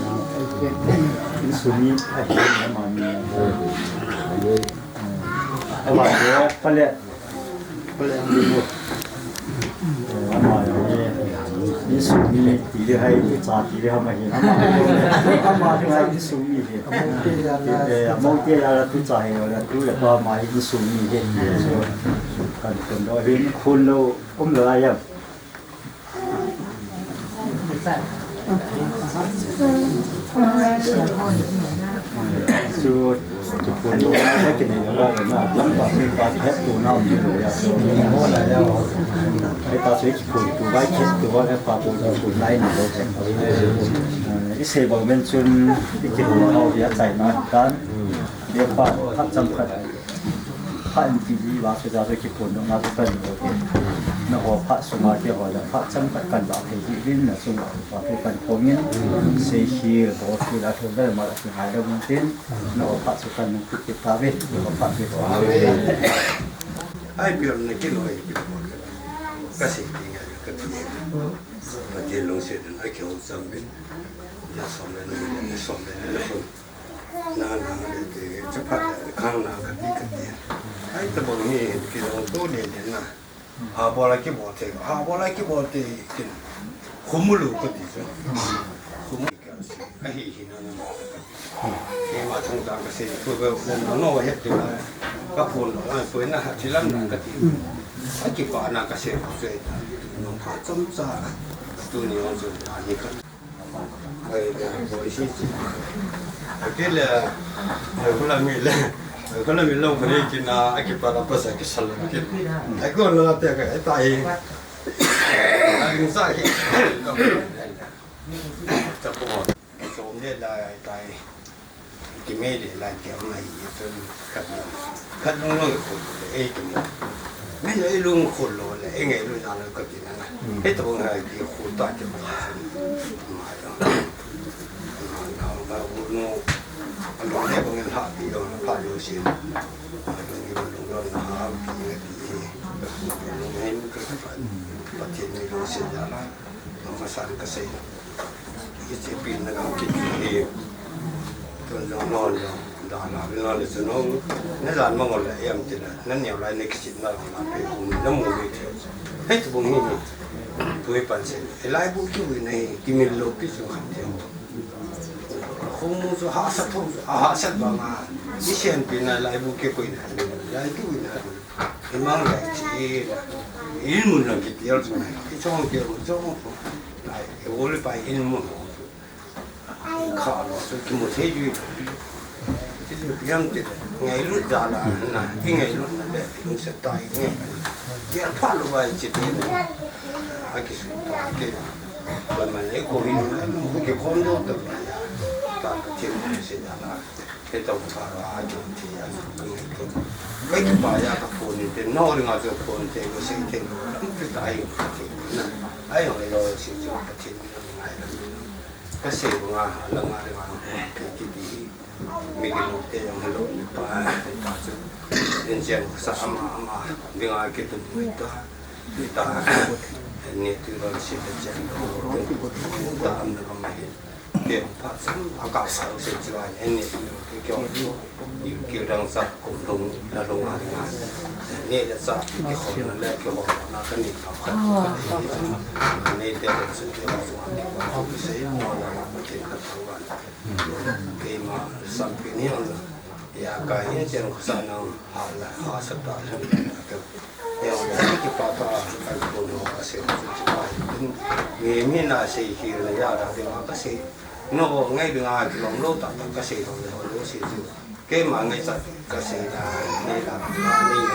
insung mi, ahi, amani. Aban le, pale, pale, amani. Eh, amani, insung mi, ti le hai, cha ti le ham ahi, amani. Amani, insung mi hi. Eh, amau te ya la tucha hi, la tu le pa ma insung mi hi. So, kan kon do hin khun lo, um lo ayam. Chu, chu phun lo na, na kinei lo na, na, lam pa, pa, pa, het tu na, um lo ya, so, ni mo la ya. Ai ta chu ki phun tu, vai het tu, vai pa tu, tu, phun lai ni lo. Eh, i sei bang men chun, i ki phun lo ya chai na, kan, ya pa, phat cham khat. Phat in ti hi, va se ja se ki phun lo na, kan lo ke. Na ho phat sunga ke ho ya, phat cham khat kan ba thei hi, vin na sunga, va ke kan phong in, sei hi, ho ki la, thon da ma la, ki hai da mun tin. Na ho phat su kan nung kit kit ta ve, na ho phat kit ta ve. Ai, pi na ki lo, ai, pi lo. Ka sei ti ngai, ka ti. Ka ti lo se den, ai, ki ho cham bin. Ya som le, na som le, na som. Na, na, le, te, chaphat le, khang na, ka ti, ka ti. Ai, tabang hi, ki lo to le, le, na. Ha bol a kibol thei, ha bol a kibol thei, kin. Khumulu kati chu. Khumulu kati. Ahi hi na na. Keima thangtah kasei, tu be, na no het tu na. Ka phone lo, a, tu na, thilam na kati. Akipana kasei, sei ta. No pha chomcha. Tuni jong chu, ani khat. Ai, boi si si. Akile, ai, kula mi le. Ai, kula mi lo kare kina, akipa la pasa kisal kit. Ai, ko la te ka, ai, tai. Ai, sa ki. Tapo. Som le la, ai, tai. Kimei le la, ke mai, chun khat. Khat long long ko, ei, kimei. Min ei lungkhol lou le, ei ngailut na lou kati na. Mm. Hei tabang hai kikhol ta ti ma. Ma ya. Ma ya, ba u no. Alung le bang ha pi lo, ha lo si. Alung le bang lo na ha pi le pi. Alung le ka ka. Pathen ni lo si ya la. Ma san ka sei. Hiche pi na gam kit hi. Tun jong non jong. Da na, na le chun hung. Na jan mangol le em ti le. Na neo lai na kichit na la pe kum na mu ni ti. Hei tu bung hi ni. Tu hi pan se. E lai bu ki wi na hi. Ki mil lo ki chu khat ti. Hung mu chu ha sa thu. A ha sa ba ma. Ni sian pi na lai bu ki koi na. Lai ki wi na. Imang lai chi. In mun lang ki ti al chu na. Ki chong ki al chong. Lai. E wo le pai in mun. Kha lo, chu kimu thei jui. Chu chu piang ti, ngailut da la, na, i ngailut na le, lungset tai nge. Ti a pha lo vai chi ti na. A kisu ta ke. Ba ma le ko hi, ko ki khom do ta. Ta ka ti se da la. Ke to ka ra a ki ti a. Ko ki pa ya ka phone te, no ri nga chu phone te, ko se te, ko ti ta ai. Ai lo si chu ka ti ngai. Ka sei banga, langa le vang, kiti hi. Mi kilungte jong hello, mi pa, ta chu. Inchen sa ama, ama, dinga kitun mi ta. Mi ta, ni tu ba si ta chen. Ta am na ma hi. Pha cham a ka sa se chu a ne ne ke ke o. Yu ke dang sa kum dong la dong a nga. Ne le sa ke ho na le ke ho na ka ni ka ka. Ne te le sa ke la sa ke ba ko se no la ma ke ka ta wa. Keima sampi ni on. Ijaka hi chen khosah nang ha la, ha sa ta la. Ijaka kipa ta, ka ko no ka se, mi, mi na se hi la ya da de ma ka se. No, ngai bi nga ki long lo ta ta ka se lo lo se ju. Keima ngai sa ka se da, ni la, ni ni.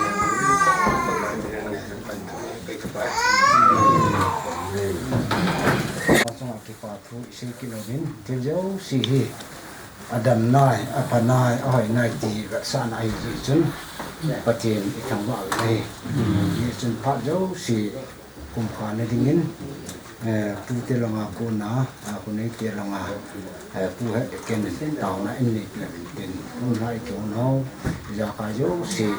Pasal kipa thu se ki lo min, ke jo si hi. Adam nai, apha nai, ahoi nai ti vetsahna ahi jeh chun, Pathen i thangvah u ahi. Hijeh chun phat jouse kum khat na dingin, eh, tute langa kona, ah, hunei te langa, eh, pu he ken taona in neipi uvin tin, hun lai ke hun ho, ijaka jouse,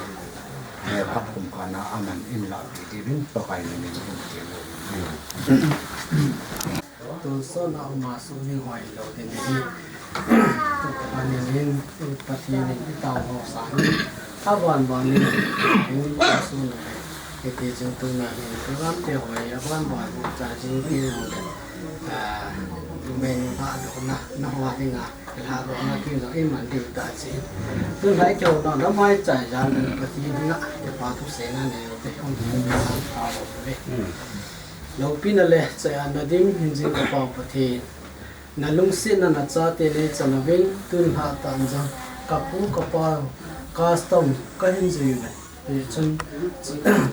eh, phat kum khat na aman in lahpi diuvin, Pakai min in tin. Tonsot na uma suni hoi lo ding ahi. Tupa nin in, Pathen in i tao ho sang in, aban ban in, in i tao sun. Iti chun tuna hin, program te hoi, aban ban in, cha jing ti ho le. Ah, men ba do na, na ho ding a, la do na ki lo, i man di ta chi. Tun lai kyo na, na mai cha jan, Pathen na, ke pa tu se na ne, te hong, ta ho le. Loupina le chayatna ding hingjing ka Pa Pathen, na lungsetna na chate neichan uvin, tun lhah tah in jong ka pu ka pa custom ka hin jui uve. Hichun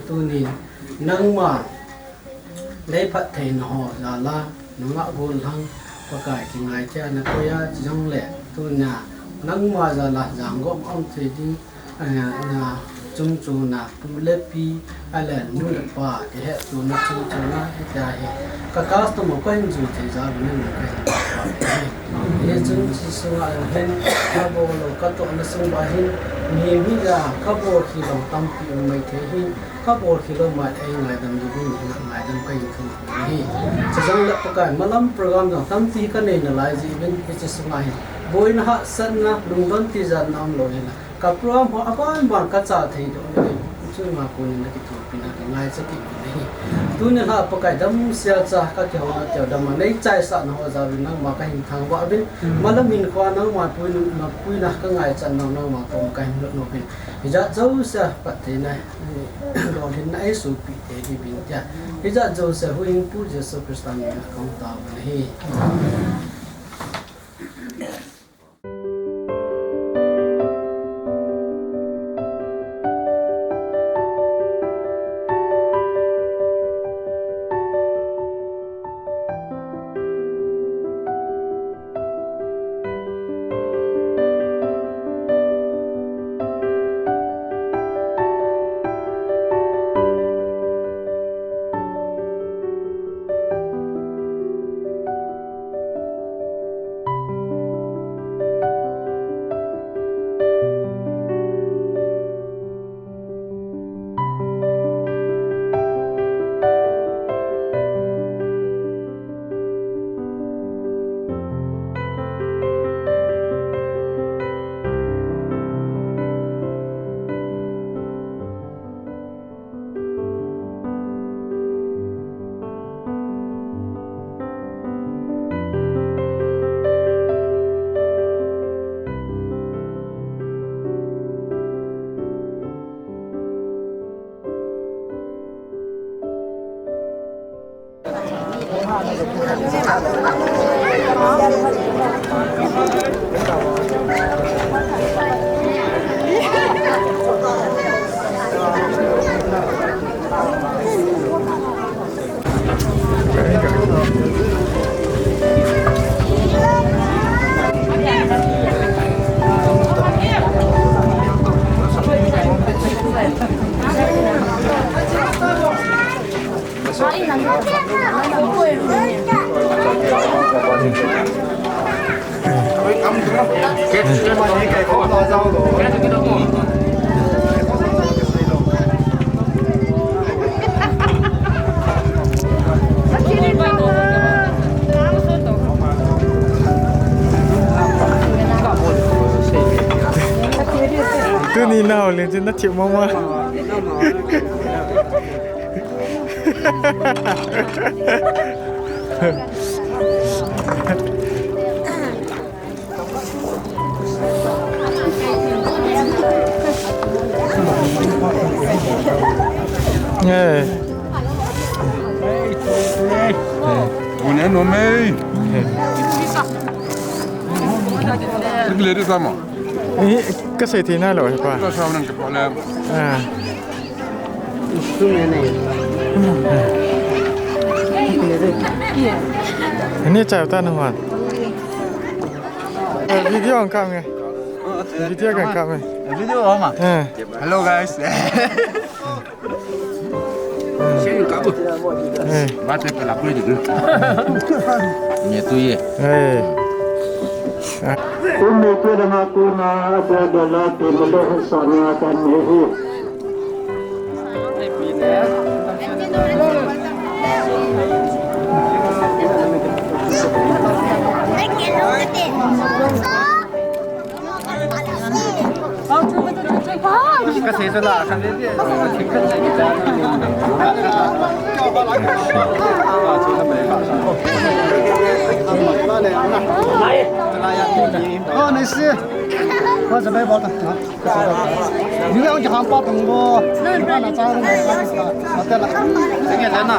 tunin nangma nei phattheina ho jal a nungah gollhang Pakai kingaichat na koi a, chujongle tunia nangma jal a jangop um thei ding, eh, na chungchona pu le pi, ahile nu le pa, kihetona chungchona, hitia hi ka custom u ka hin jui thei jal u, nangin ka hin jui thei. Hichun hiche sunga hin, ka bol u, ka tohna sung uva hin, mihem hija ka bol khel u tampi um maithei hin, ka bol khel u ma ei ngaidam diuvin, ngaidam ka hin thum u ahi. Chujongle Pakai, malam program jong tampi ka nei nalai jeh uvin, hiche sunga hin boina hahsatna, lungdon tijatna umlou hela. Ka program ho abanban ka chal thei doh uvin, chunga konin na kithopina ka ngaicha kit uvin ahi. Tuni lhah Pakai damsel cha ka kihouna teu dam a nei chaisahna ho jal uvin nangma ka hin thangvah uvin. Malam hinkhoa nangma puina, puina ka ngaichat nau nangma koma ka hin lut nom uvin. Hijat jouse phattheina, lolhinna ei sohpeh thei diuvin tia. Hijat jouse huhhingpu Jesu Christa min a ka hung tao uvin ahi. Tuni nahol in chu nathip mama. Eh. Unen no mei. Tik le di sama. Eh, ka sei thei nai lou hi pa. Ka sa nang ka pa le. Ah. Ni chai ta nang wan. Eh, video ang kam nge. Video ang kam nge. Video ang ma. Eh. Hello guys. Shin ka bu. Eh. Ba te pela pui di. Ni tu ye. Eh. Umi pe da ma ku na da da la te mo do sa na ta ni hi. Oh, nice. What's the baby? Ni le ong ki ham pa tung bo. Ni pa na cha ong ka ki sa. Hotel la. Sing ya na.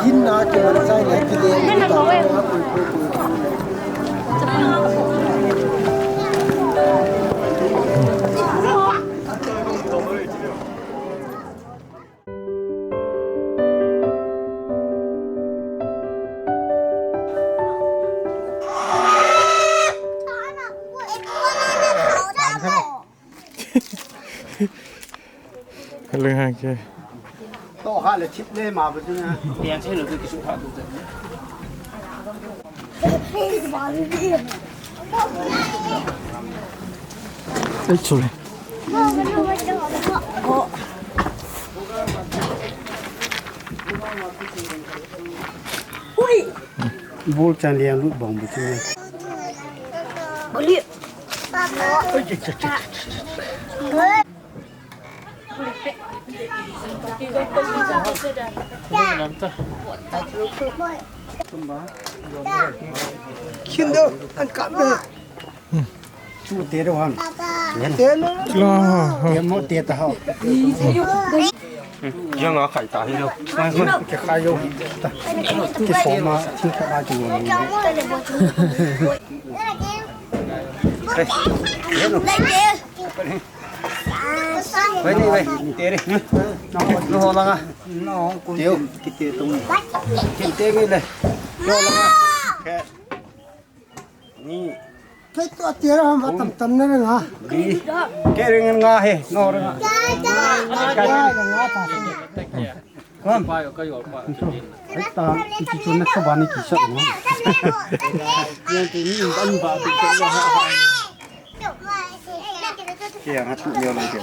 Kin na ki man chai le ki le. Hello, ha ke. To ha le thip le ma ba tu na. Pian che lo tu ki su kha tu. Ei, sorry. Bol chan liang lut bong bu chu. Khin do, an kap do. Chu te do han. Te na. Te mo te ta ha. Yang a khai ta hi lo. Ke khai yo. Ke so ma, thi ka a chu lo. Hey, ye no. Vai ni, vai. Te re. No ho langa. No, ku te. Ki te tung. Ki te ngi le. Yo langa. Ke. Ni. Ke to te ra ma tam tam na nga. Ni. Ke ring nga he. No ring nga. Nga ta. Kom. Pa yo ka yo pa. Ai ta, iti chun na sabani ki sa no. Yang ti ni an ba ti ko. Ke yang hatu ni lo ke.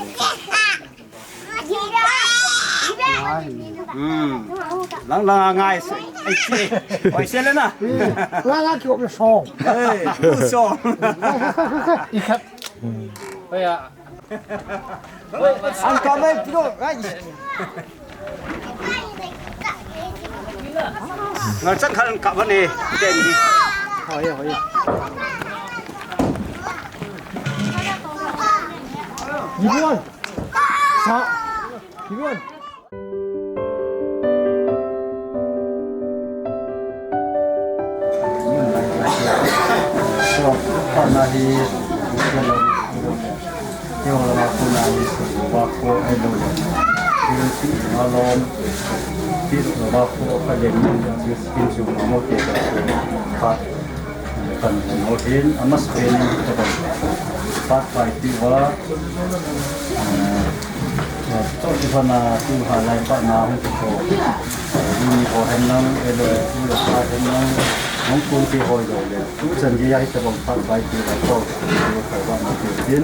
Hmm. Lang lang ngai se. Ai se. Oi se le na. Lang lang ki op so. Hey, so. Ikhat. Oi ya. Ang kamay, pino, ay. Ngal chang khan ka bani, ten ni. Hoi, hoi. Ibuan. Sa. Ibuan. Kona hi, kona hi, Pat pai ti va, eh, eh, to ti va na tu ha lai pa na hung ko. Eh, ni ho hen nang, eh, lo, eh, lo pa hen nang, hung kun ti ho lo le. Tu chan ji ya hi ta bang pat pai ti va ko. Ko va na ti tin.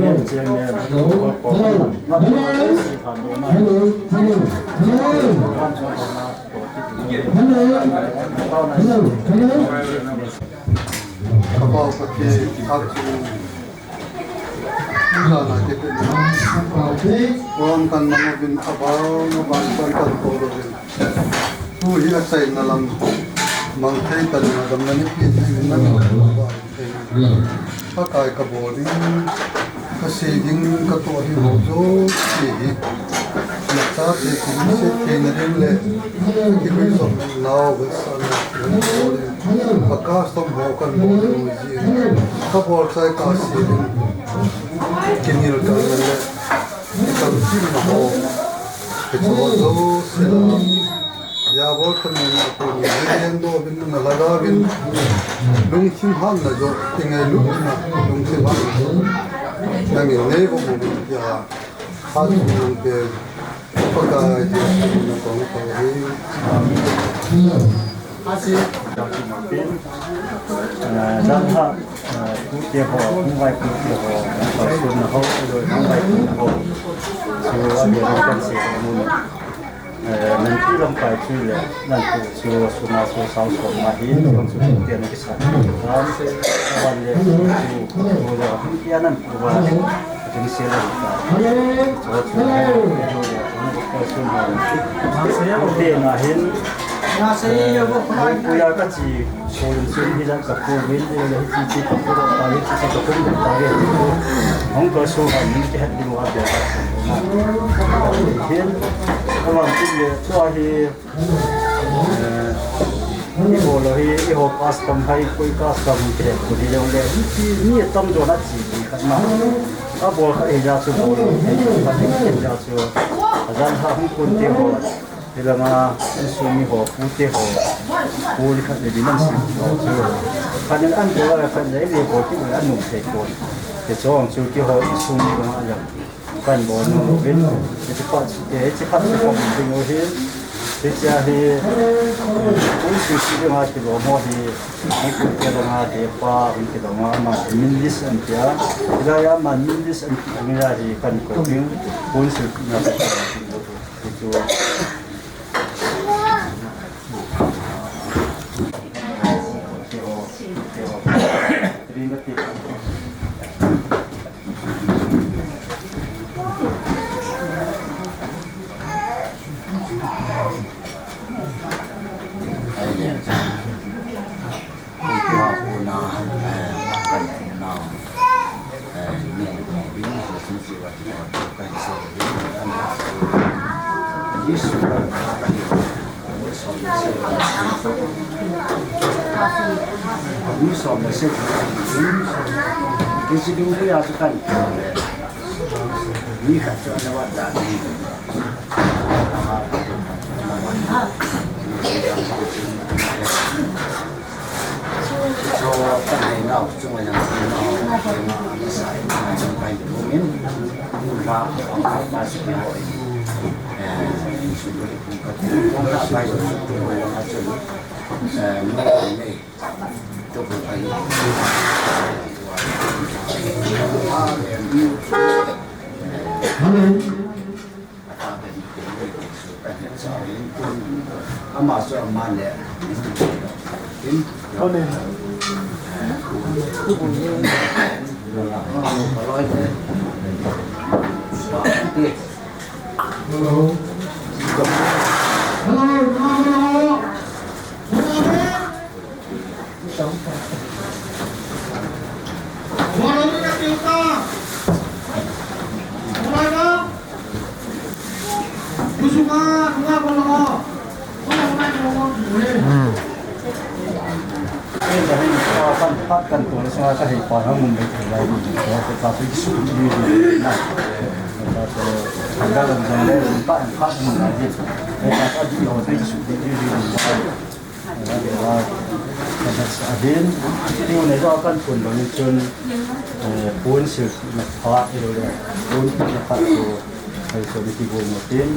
Chairman, Chairman, Hello. Hello. Hello. Hello. Hello. Hello. Hello. Hello. Hello. Hello. Hello. Ram kan mang uvin, abang abang kan kan ko uvin. Tu hi achaina lam mang thei tan na dam na ni pi ni na. Pakai ka bol ding, ka sei ding, ka toh ding ho jouse hi. Na chate ki se thei na ding le, ki hui jong nau ve sa na ki bol ding. Ka custom ho kan bol ding ji. Ka bol chai ka sei ding. Kinel kal na le, ka chin na ho. Hiche ho jouse la. Jabol thamin a tuni hi lengdoh uvin na lhagao vin. Lungthim hatna joh, ingailut na lungthim hatna joh. Nangin nei bol uvin tia. Hatchungnung pen Pakai Jesu min a kong kau hi. Amen. Eh, jan ha, eh, tute ho, hung vaipute ho, hung kalsonna ho, hung vaipute ho. Chu a dia kan sei mun. Eh, nan ti lamkai chu le, nan tu chu suna chu sao so ma hi, bang chu tute na kisa. Ram se, aban le, chu, chu le, hung kia nan tu va. Jing se la ta. Cho chu. Cho ya. Te na hin. Kuya ka chi. Ko yin sun hi jan ka ko win de le hi chi chi ka ko ta hi chi chi ka ko ta ge. Hong ka so ha min ke hat ding wa de. Hin. Awan ti le to hi. Eh, i bol u hi, i ho custom hai, koi custom te, koi hi jong le, mi, mi tam jo na chi, mi khat na. A bol khat hi ja chu bol u, khat hi ja chu. A jan ha hung kun te ho. Hi langa, insung mi ho, pu te ho. Pu ni khat le, mi nan si ho chu. Khat le an bol, khat le, i bol ki bol, an nung thei ko. Te chong chu ki ho, insung mi ho, a jang. Kan bol nom uvin, hiche phat chu, hiche phat chu kan ding u hi, hiche a hi, um, sisi dinga kilom ho hi, um, kiti dinga, depa, um, kidong a, ama, min list an tia, hilai a, ama, min list an tia, mi a hi, kan ko ding, um, sisi dinga, kan ding u hi, hichu. Hello. Hello. Hello. Ahin, tiu nei jo kan pun bang chun, eh, pun sil na pha, ilo le, pun na pha ko, ai so ni ki go mo tin,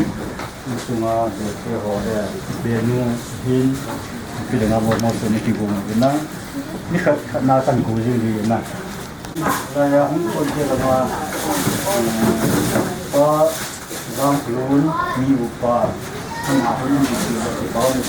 sunga, de ke ho de, be nu hin, pi le nga mo mo so ni ki go mo na, ni khat khat na kan go jing ri na. Laya hung kon te lama, pa, Ramlun, mi upa, ama hung mi upa, upa, upa, upa, upa,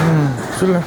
Hmm, sila.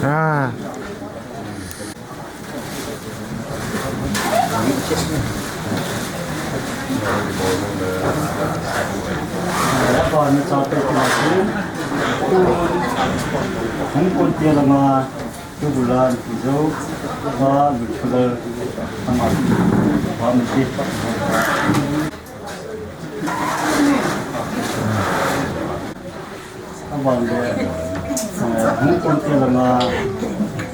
Ah. Hung kon te lama, tu bulan, tu jo, ba, lu chula, ama, ba, mi te. Abang le, eh, hung kon te lama,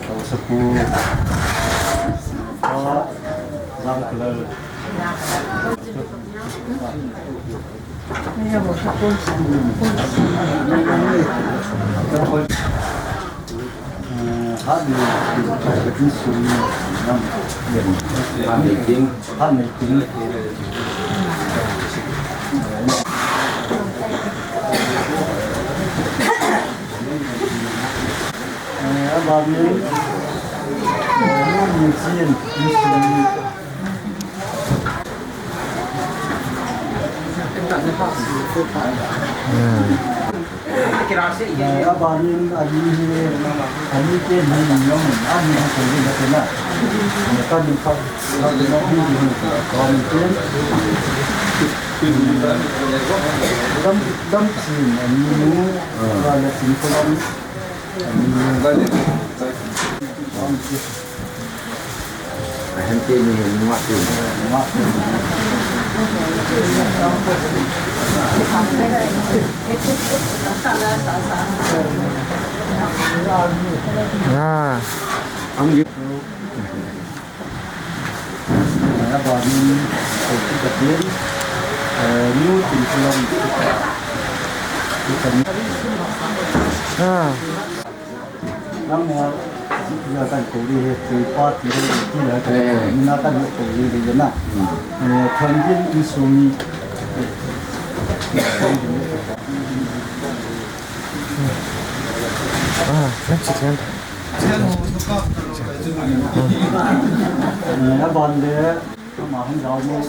tau sapu, ba, jang kalal. Eh, hat ni, ni sum ni, nam, hat ni ting. Eh, abang ni, eh, ni sin, ni sum ni. Hmm. Eh, abanin, ani hi, ani te ni ni yong, ani ha ko ni na te na. Ka ni pa, ka ni na ni ni ko ni te. Dam, dam sin, ani nu, ka na sin ko dam. Ani nu. Ahem te ni, ni ma te. Ah. Ang di. Abang ni, ko kita pun, eh, ni tin pulang. Ah. Nang mo, ya kan ko ri he, ko pa ti he, ti ya kan, eh, ni na kan ko ri he na. Hmm. Eh, kan din ni so ni. Ah, kan si kan. Eh, abang le, ama hung jao mo.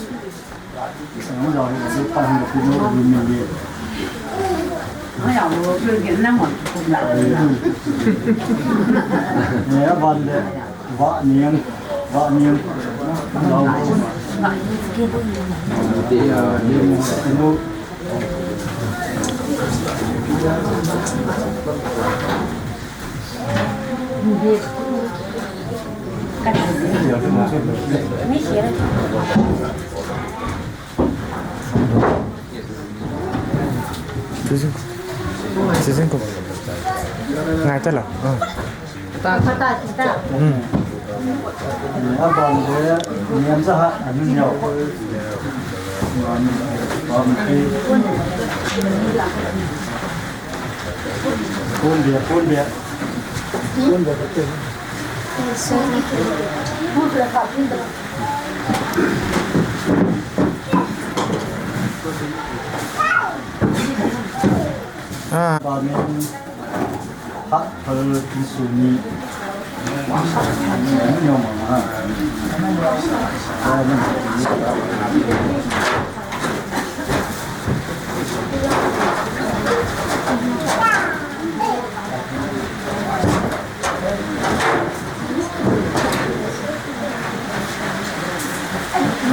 Sising ko. Sising ko. Ngai ta la. Ah. Hmm. Ah.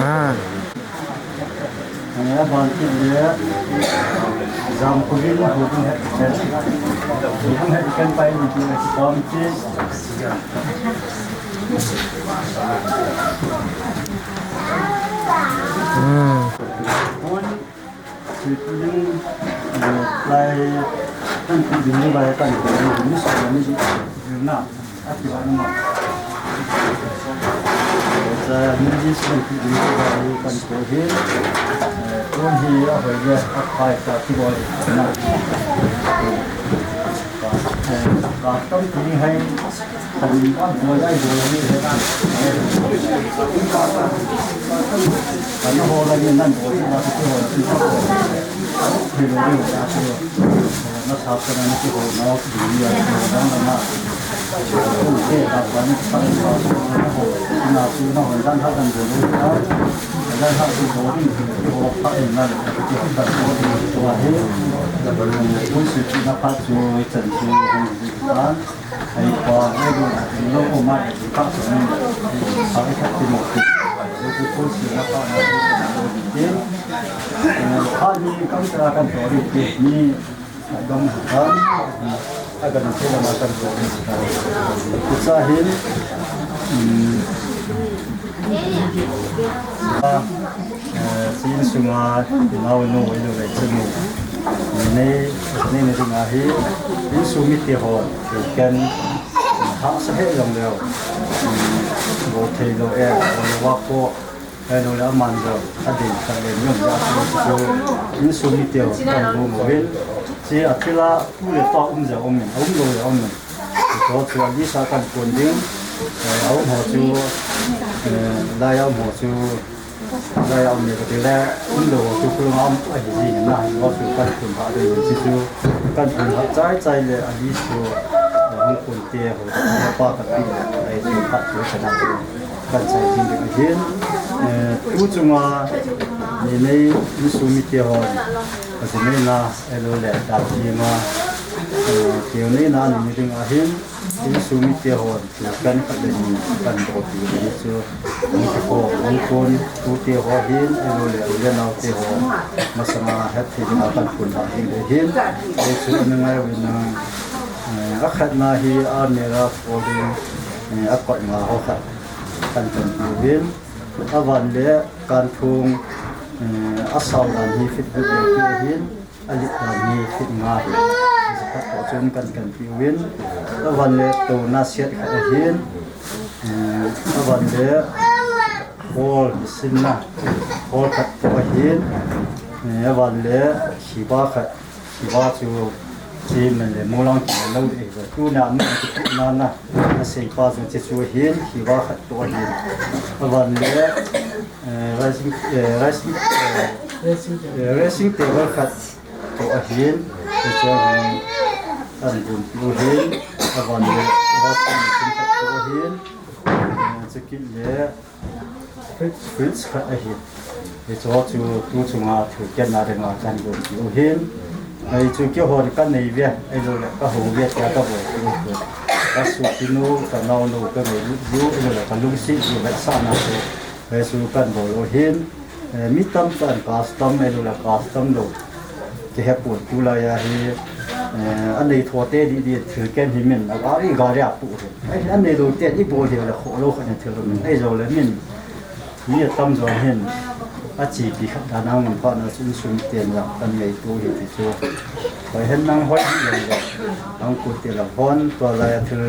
Ah. Aya ban kit le, jam kovin ho ding het ken. Ho ding het ken pai ni ti na ki pom ti. Hmm. Hon, si ding, eh, lai, kan ding lai kan ding ni so ni na. Ati ba na. Sa music kan ti ding kan ko hin. Eh, kon hi a hoi ya, a phai sa ti boi na. Eh, ka kam ti hai, kan ba boi ai boi ni he. Kan ho la ni nan boi na ti ho ti ho. Ni lo ni ho ya ti ho. Na sa ka na ki ho na ki ni ya ki ho na na. Ko ke ka pa ni ka pa na ho na su na ho dan ha dan do na. Dan ha su ho ni ki ho pa ni na ki ho dan ho ni to he. Da ba ni ko su ki na pa su chan su ho ni ka. Ai pa ai do na lo ko ma ki pa su ni. Pa ka ti mo ki. Ko su na pa na ki. Ha ni kam ta kan to ni ki ni. Adam Hassan, akan sila matan ko. Usahin, hmm, ah, eh, sin sunga, nau no, ilo lai sunu. Nei, nei, nei, ahi, in sumi te ho, ken, ha, sa he long leo. Hmm, bo thei lo e, bo lo wa ko. Hello, le aman jong, ading khat le ni um jeh a chu, chu, insung mite ho, kan bu mo hin. Chi a thil a, tu le pa um jong um in, um lo jong um in. Chu chu a list a kan kun ding, eh, a um ho chu, eh, lai a um ho chu, lai a um le ka ti le, um lo ho chu, khu a um a hi ji na, ho chu kan kun ha ding, chi chu, kan kun ha chai chai le, a list chu, eh, hung kun te ho, pa ka pi le, ai chu, pa chu, ka na chu. Kan chai jing ding ahin, eh, tu chunga ni nei insung mite hon, a ji nei na, elo le, da ji ma, eh, keu nei na ni ding ahin, insung mite hon, tu kan khat le ni, kan bo ti ni chu, ni ki ko, ni kon, tu te ho hin, elo le, u le nau te ho, masanga het thei ding a kan kun ha ding le hin, ei chu ni ngai win na, eh, a khat na hi, a mera ko ding, eh, a kot na ho khat. Kan kan piu hin, avan le kan thung, eh, a sau dan hi fit gu le pi hin, a lit dan hi fit nga hin. Khat ko chun kan kan piu hin, avan le to na siat khat hin, eh, avan le hol sin na, hol khat ko hin, eh, avan le khiba khat. Khiba chu chi men le mulang ki lo de hi. Tuna mun ki na na. A sei pa chu chi chu hin khiba khat to hin. Avan le, eh, rising, eh, rising, eh, eh, rising table khat to hin. Chi chu hin an bun tu hin. Avan le washing machine khat to hin. Eh, chi kit le Fridge, fridge khat ahi. Hichu chu tu chunga thu khenna dinga kan gon diu hin. Hichu kihon kan nei ve, ahilou le ka hou ve tia ka bol diu hin. Ka sopinu, ka naonu, ka ngailut diu, ahilou le ka lungset diu vetsahna chu. Hichu kan bol u hin. Eh, mi tamtah in custom, eh, lo la custom lo. Kihe pon tulai a hi, eh, anei tho te di di thil ken hi min, a gari gari a pu hi. Eh, anei lo te i bol hi la kho lo kha ni thil lo min. Ei zo le min. Mi atam zo hin. A chi pi khat da nang man pha na sun sun ten la kan ngei tu hi ti chu. Hoi hen nang hoi hi lo. Ang ku te la hon to la ya thil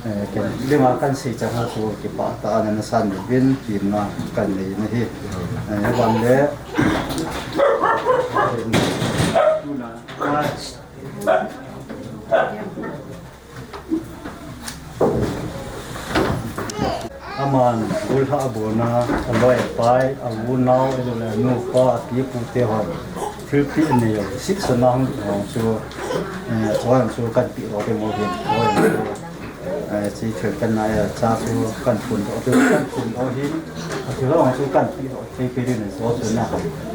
Eh, ken, lima kan sei chang ho chu kipah tah a na san uvin, kipah na kan nei na hi. Eh, van le, tuna, aman, gol ha abona, aloi apai, avu nau, elo le, nupa, api pu te hon. Thilpi nei yo, sip sa na hung, hung chu, eh, chuan chu kan pi lo te mo hin, chuan chu. Eh, chi thil kan na, eh, cha chu kan phun doh, chu kan phun doh hin, a thil hong chu kan pi doh, thei pi ding ni so chu na.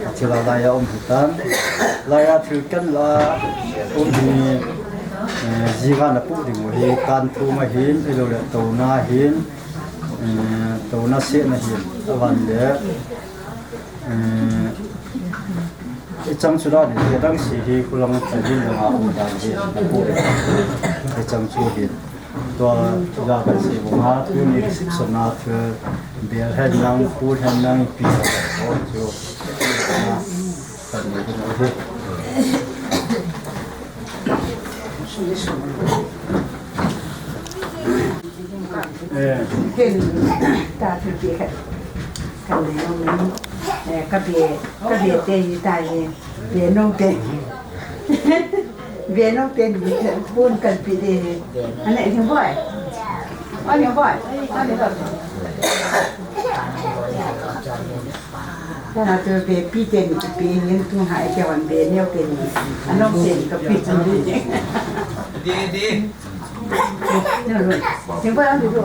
A thil a lai a um hi tan. Lai a thil kan la, um hi, eh, zinga na pu ding u hi, kan thu ma hin, ei lo le to na hin, eh, to na se na hin, a van le, eh, i chang chu da ni, ke dang si hi, ku lang chu din la ma um dan hi, a pu. I chang chu hin. Tua, tua kan sei vang a, tuni reception a thil bel hen lang, pul hen lang, pi hen lang, chu, ah, kan nei ding ahi. Eh. Ken, ta thil pi khat. Kan nei nom in. Eh, ka be, ka be te hi ta hi. Be nom te. Be nom pen hi pun kan pi de. Ane, Lhingboi. Ane, Lhingboi. Ane, Lhingboi. Kana tu be pi te ni pi ni tu ha ke wan be neo pen ni. Ano pen ka pi tu ni. Di, di. Lhingboi, ane tu.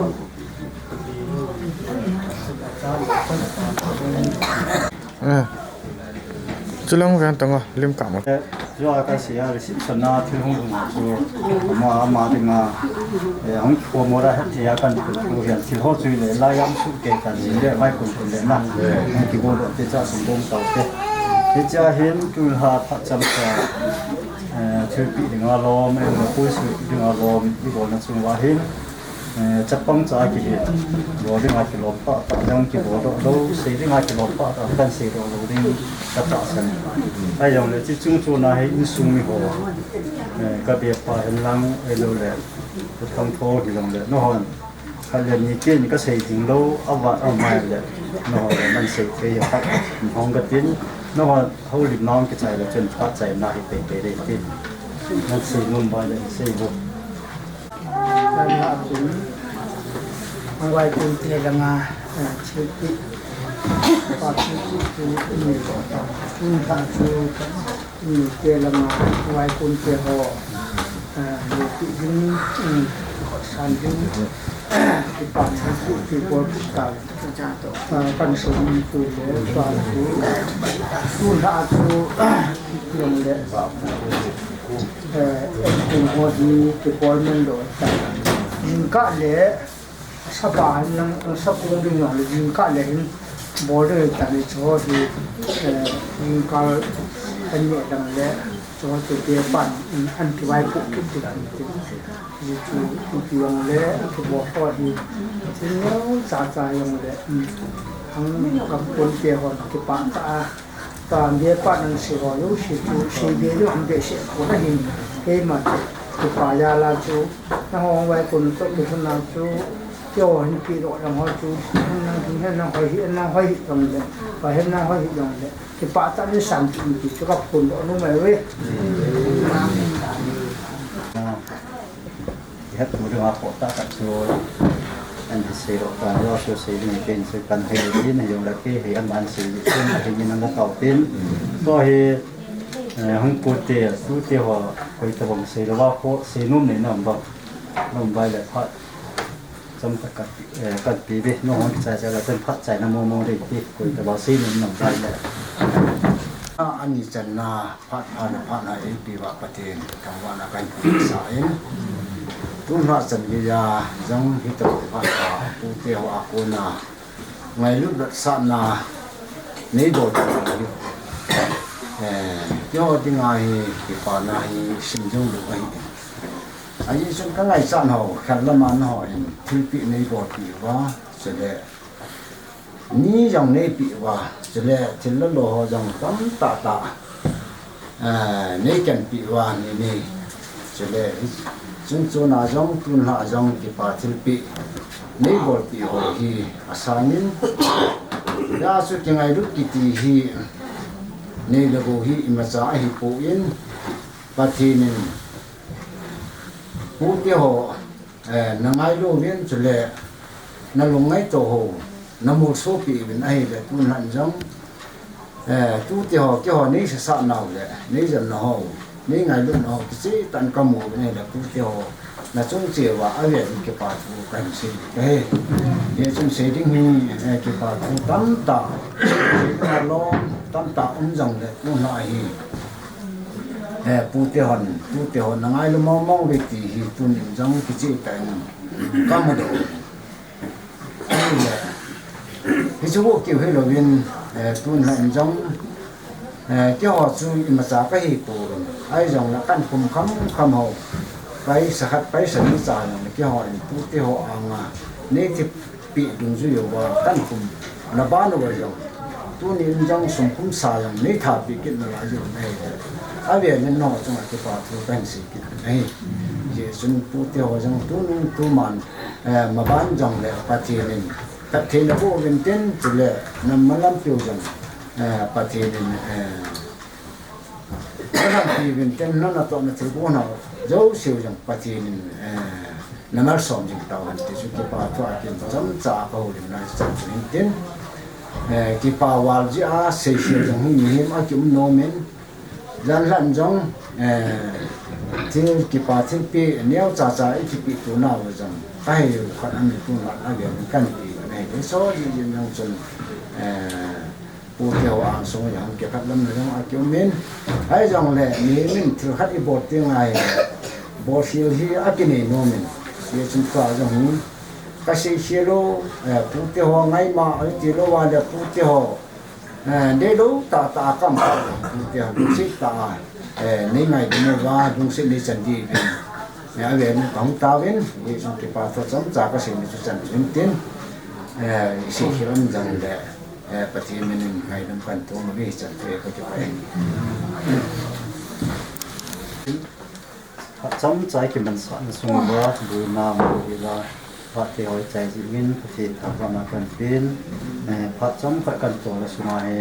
Eh. Chulang ven tang a, lim ka mo. Eh, jo a ka sia reception a thil hung hung chu. Ama, ama ding a, eh, hung kho mo ra het thei a kan pu pu hian thil ho chu le la yam su ke kan le vai kun kun le na. Hung ki bo lo te cha sum bom tau te. Te cha hin tu ha pha cham cha, eh, thil pi ding a lom, eh, pu su ding a lom, i bo na chung va hin. Eh, chapang cha kihi, bol ding a kilom pah tah, jong kibol doh lo, sei ding a kilom pah tah, kan sei doh lo ding ka tahsan. Ahi jong le, chi chung chun a hi insung mi ho, eh, ka be pa hen lang, ei lo le, ka thang tho hi jong le, no hon, khat le ni ken ka sei ding lo, a va, a mai le, no hon le, man sei thei, hong ka tin, no hon, ho lim nang ki chai le, chen phat chai na hi pe pe le tin, man sei nom ba le, sei lo. Kan la chun, Hongvaikun te langa, eh, thilpi, pa thilpi chu ni ko ta. Tun ta chu ni te langa, Hongvaikun te ho, eh, ni ti ding, mm, san ding, ti pa thilpi, ti bol ta. Ah, kan sum tu le, pa chu, tun ta chu, yong le, eh, kum ho hi kibol man lo ta. Jingkah le sapa hin lang, sakung ding jong le jingkah le hin bol ding ta ni chu hi, eh, jingkah an ne dang le chu chu te pan, mm, an kivaipoh kit ding an ti. Ji chu ti jong le kibol ho hi. Chin jong cha cha jong le, mm, ang kampun te hon kipah ta a. Ka be pa nang sei ho jouse chu, sei be jouse behseh pon ahin, keima chu, kipa jal a chu, nangho Hongvaikun toh kilhonna chu, keiho hin pehdoh jong ho chu, nang hin nang hoi hi, nang hoi hi jong le, ka hin nang hoi hi jong le, kipah tah in san ti chu ka phondoh nom e. Amen. Ihet tu ding a phoh tah khat chu, an hi sei lo ta, lo chu sei ding pen chu kan hei ding, hei jong le kei hei an ban sei ding, hei min an la tau tin. Tua hi, eh, hung pu te, tu te ho, koi tabang sei lo va phoh, sei nom nei na um bang, na um vai le phat, cham khat khat, eh, kan pi ve, no hong kichai chai la, chen phat chai na mo mo ding ti, koi tabang sei nom na um vai le. A, ani chan na, Phat pha le phat na eipe uva Pathen thangvahna kahin pesa in. Tun lha chan geiya jong hitobang phat pha tute ho a kona ngailut vetsahna Nei bol kit u hi, eh, keiho dinga hi kipana hi sim jong lou ahi. Ajeh chun ka ngaichat ho, khat lama nangho in thilpeh nei bolpeh uva, chule ni jong nei peh uva, chule thil le lo ho jong tamtah tah, eh, nei kenpeh uva, nei nei. Chule, chun chuna jong, tun lha jong kipa thilpeh nei bolpeh ho hi asangin, hijeh chun kingailut kiti hi nei le gou hi imacha ahipon, Pathen in pute ho, eh, na ngailu uvin, chule na lungngaito ho na molsopeh uvin ahile, tun lhan jong, eh, tute ho, keiho nei sasah nau le nei jemna ho, nei ngailutna ho kicheh tah in ka mu uvin ahile, pute ho na chung cheh uva avel in kipa thu kahin sei ahi. Hijeh chun sei ding hi, eh, kipa thu tamtah, sei ding alom tamtah um jongle, tun lha hi, eh, pute hon, tute hon na ngailu mong mong uve ti hi tunin jong kicheh tah in ka mudoh. Ahile, hichu bou keu hilouvin, eh, tun lha in jong, eh, keiho chu imacha ka hipon, ahijongle kankhum kham kham ho, paisa khat paisa ni cha jongle keiho in pute ho anga nei thilpeh dungjui uva kankhum na ban uva jong, tunin jong sum khum sa jong nei thapeh kit nalai jeh un ahile, avel in nangho chunga kipa thu kahin sei kit ahi. Hijeh chun pute ho jong tunung tuman, eh, maban jongle Pathen in phatthei naboh uvin tin, chule na malam peu jong, eh, Pathen in, eh, na lampi uvin tin, na natohna thilgon ho jouse u jong Pathen in, eh, na malsom jing tauhen ti chu kipa thu a kin chomcha ka houlimna chan chu hin tin, eh, kipa val jeh a seikhel jong hi mihem akium nom in, jan lhan jong, eh, thil kipa thilpeh neocha cha i kipeh tonau jong kaheiu khat aum in, tun lha avel in kanpeh u ahi. Hiche jeh jeh jong chun, eh, pute ho angsung jong kiphatlamna jong akium in, ahijongle mihem in thil khat i bol teng ahile bolkhel hi akinei nom in, hijeh chun tua jong hi ka seikhel u, eh, pute ho ngaima ahi tilou vale pute ho, eh, deilou tahtah a kam pute ho lungset tah a, eh, nei ngaidam uva lungset nei chan diuvin, eh, avel in kahung taovin, hijeh chun kipa thu chomcha ka seina chu chan chu hin tin, eh, i seikhel um jongle, eh, Pathen min in ngaidam kahin thum uve, hichan chu ka kipah e. Phat chomcha i kimansahna sung uva, boina um louhel a, phat teho i chai jeh uvin, Pathen thangvahna kahin pen, eh, phat chomkhat kahin tol a sunga hi,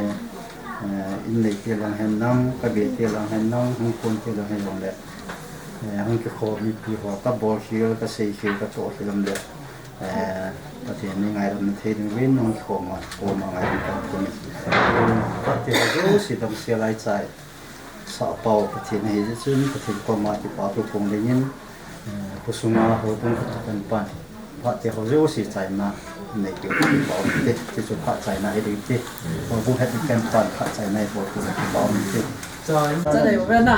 eh, in neite lang hen lang, ka bete lang hen lang, hung konte lang hen lang le, eh, hung kikhom mipi ho, ka bolkhel, ka seikhel, ka tohkhel um le, eh, Pathen in ngaidam na thei ding uvin, hung kikhom a, koma ngaidam kahin thum in. Phat teho jouse damsel a i chai sah pau Pathen ahi jeh chun, Pathen koma kipa thu phong dingin, eh, khosunga houbung khat chu kahin pan. Phat teho jouse chaina nei diu kipa um te, ti chu phat chaina hi ding te. Houbung khat in kahin pan phat chaina hi bol diu kipa um te. Chai, chai le uve na.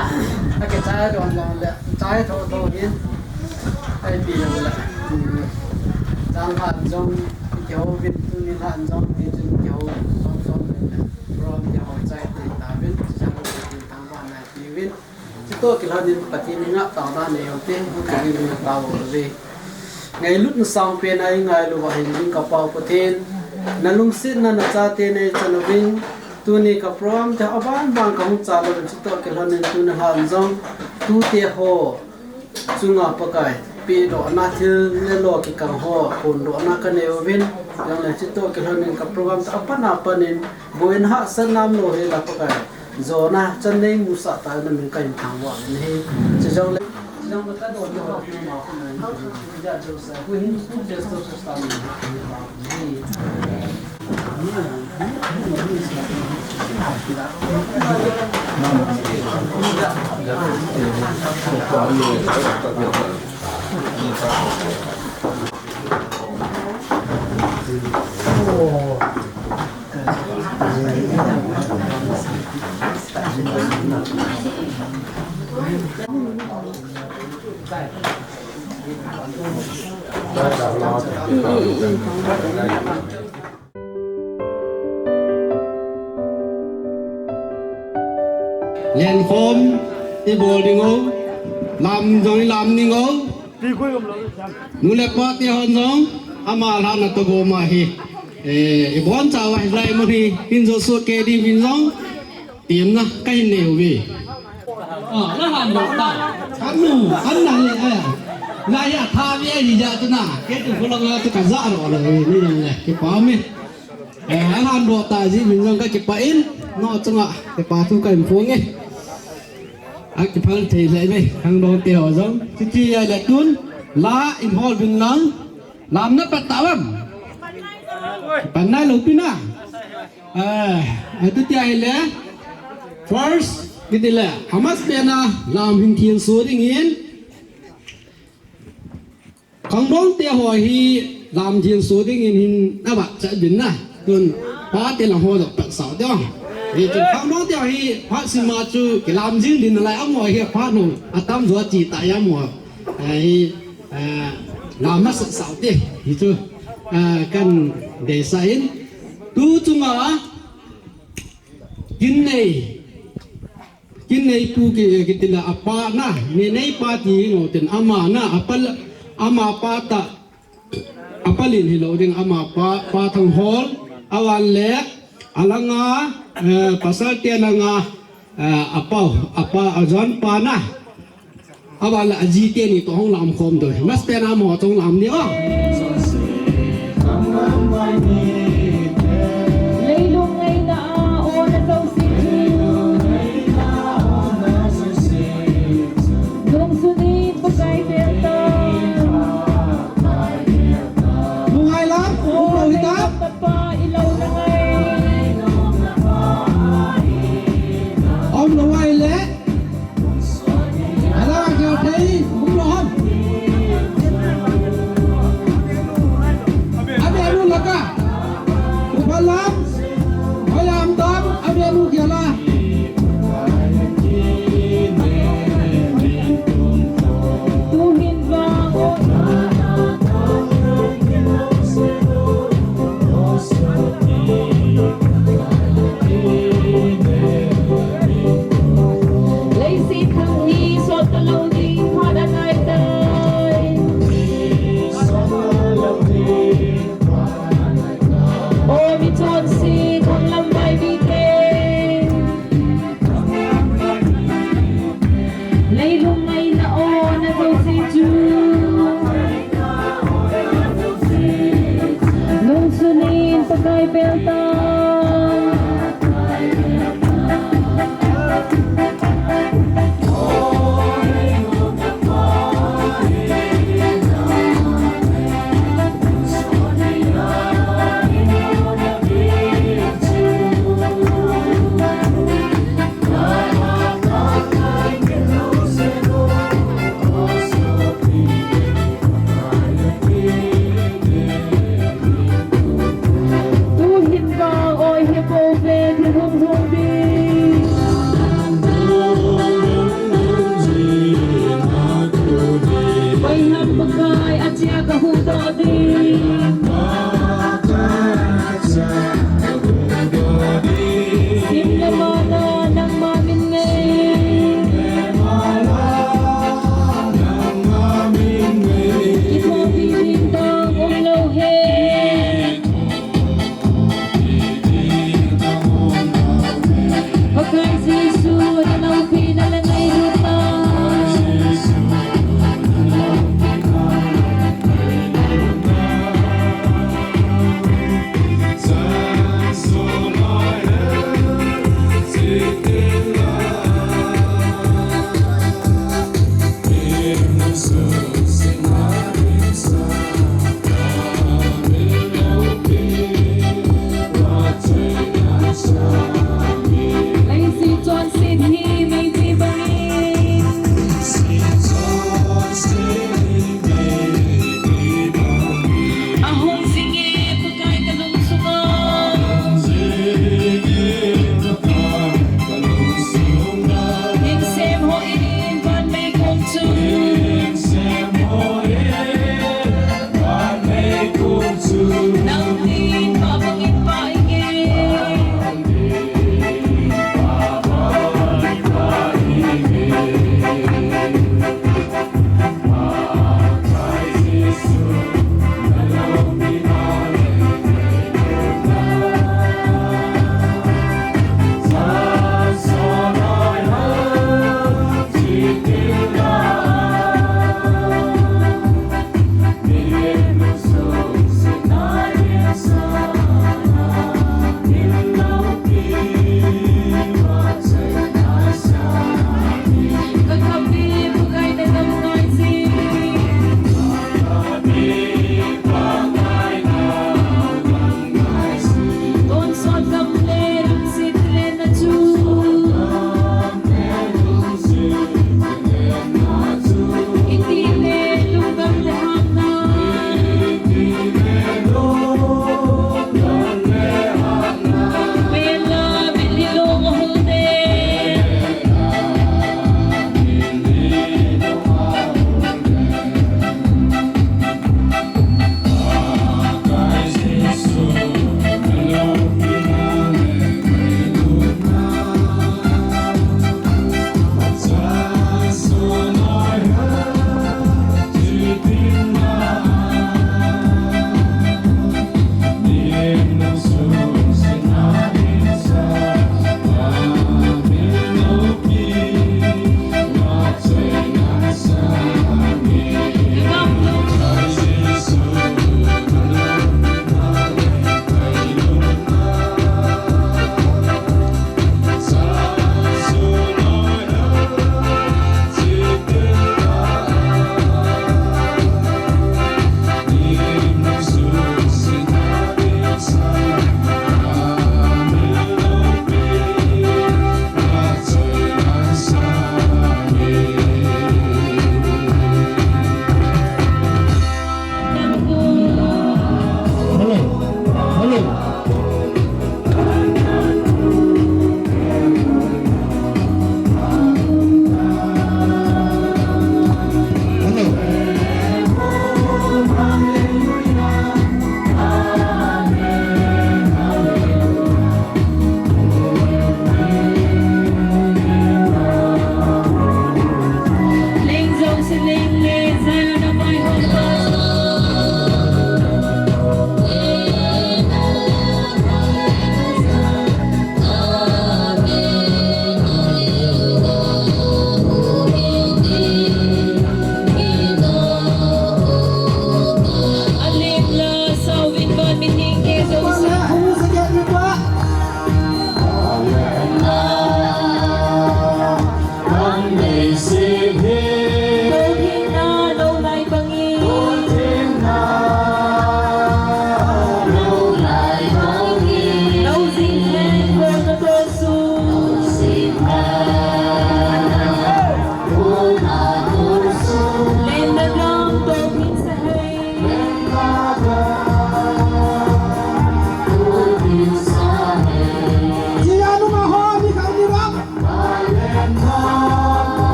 Akichai don don le, chai tho tho hin. Ai pi le. Jan lhan jong, kihou vin, tuni lhan jong, ti chun kihou som som le. Program teho chai te tauvin, chai te tauvin. Chutoh kilhonin Pathen in ngah taona nei uvin te, hung kimin na tao uve. Ngailutna sangpen a i ngailu uva hin ding ka Pa u Pathen, na lungsetna na chate nei chan uvin, tuni ka program te aban ban ka hung chal uvin, chutoh kilhonin tuni lhan jong, tute ho chunga Pakai, pehdohna thil le lo kikang ho, phondohna ka nei uvin, jongle chutoh kilhonin ka program te apat na pat in, boina hahsatna umlou hel a Pakai. Jona chan nei musah tah in na min ka hin thangvah uvin ahi. Chujongle, chujongle ka don ho, ma ko na ni, ja jo sa, ko hin tu je to sa ta ni. Lenkhom ibol ding o, lam jong ilam ding o. Nu le pa te hon jong ama lhahna toh gom ahi. Eh, ibon chauva hilai mun hi hin jo soh kei ding uvin jong temna kahin nei uve. Ah, la han doh ta. Anu, an na le, eh. La ya tha ve hi ja tu na. Kei tu khulanga tu kaja ro le, ni le, kipa me. Eh, ahin doh ta jeh uvin jong kakipah in, nangho chunga kipa thu kahin phong e. Akiphal thei lheh ve, khangdong te ho jong. Chuti ahile tun, la in hol uvin lang, lam na pat ta uvem? Pan nailou pi na. Eh, atuti ahile, first, kiti le, amasapen a, lam hin thenso dingin, khangdong te ho hi lam thenso dingin hin ava chat uvin na. Tun pa te lang ho jong pat sao te. Hichun khangdong te ho hi phat sima chu kilam jing ding nalai, amaho hi phat nung atam jo chi ta ya mo. Ai, ah, lam masat sao te. Hichu, ah, kahin deisah in. Tu chunga kin nei. Kin neipu ki, kiti le apa na, ne neipa ti ngo ten ama na, apa, ama pa ta, apa lin hilou ding ama pa, Pa Thanghol, avan le, alanga, eh, pasal te langa, eh, apa, apa, ajon pa na. Aval a ji teni toh hung lam khom doi. Amasapen a mo toh hung lam ni o. Leilung ngaina a ona jouse chu. Lungsun in Pakai vel ta. Lungai lam, um lou hita. Tapa ilou na ngai. Um lou ngai le. Ala kya thei, um lou ham.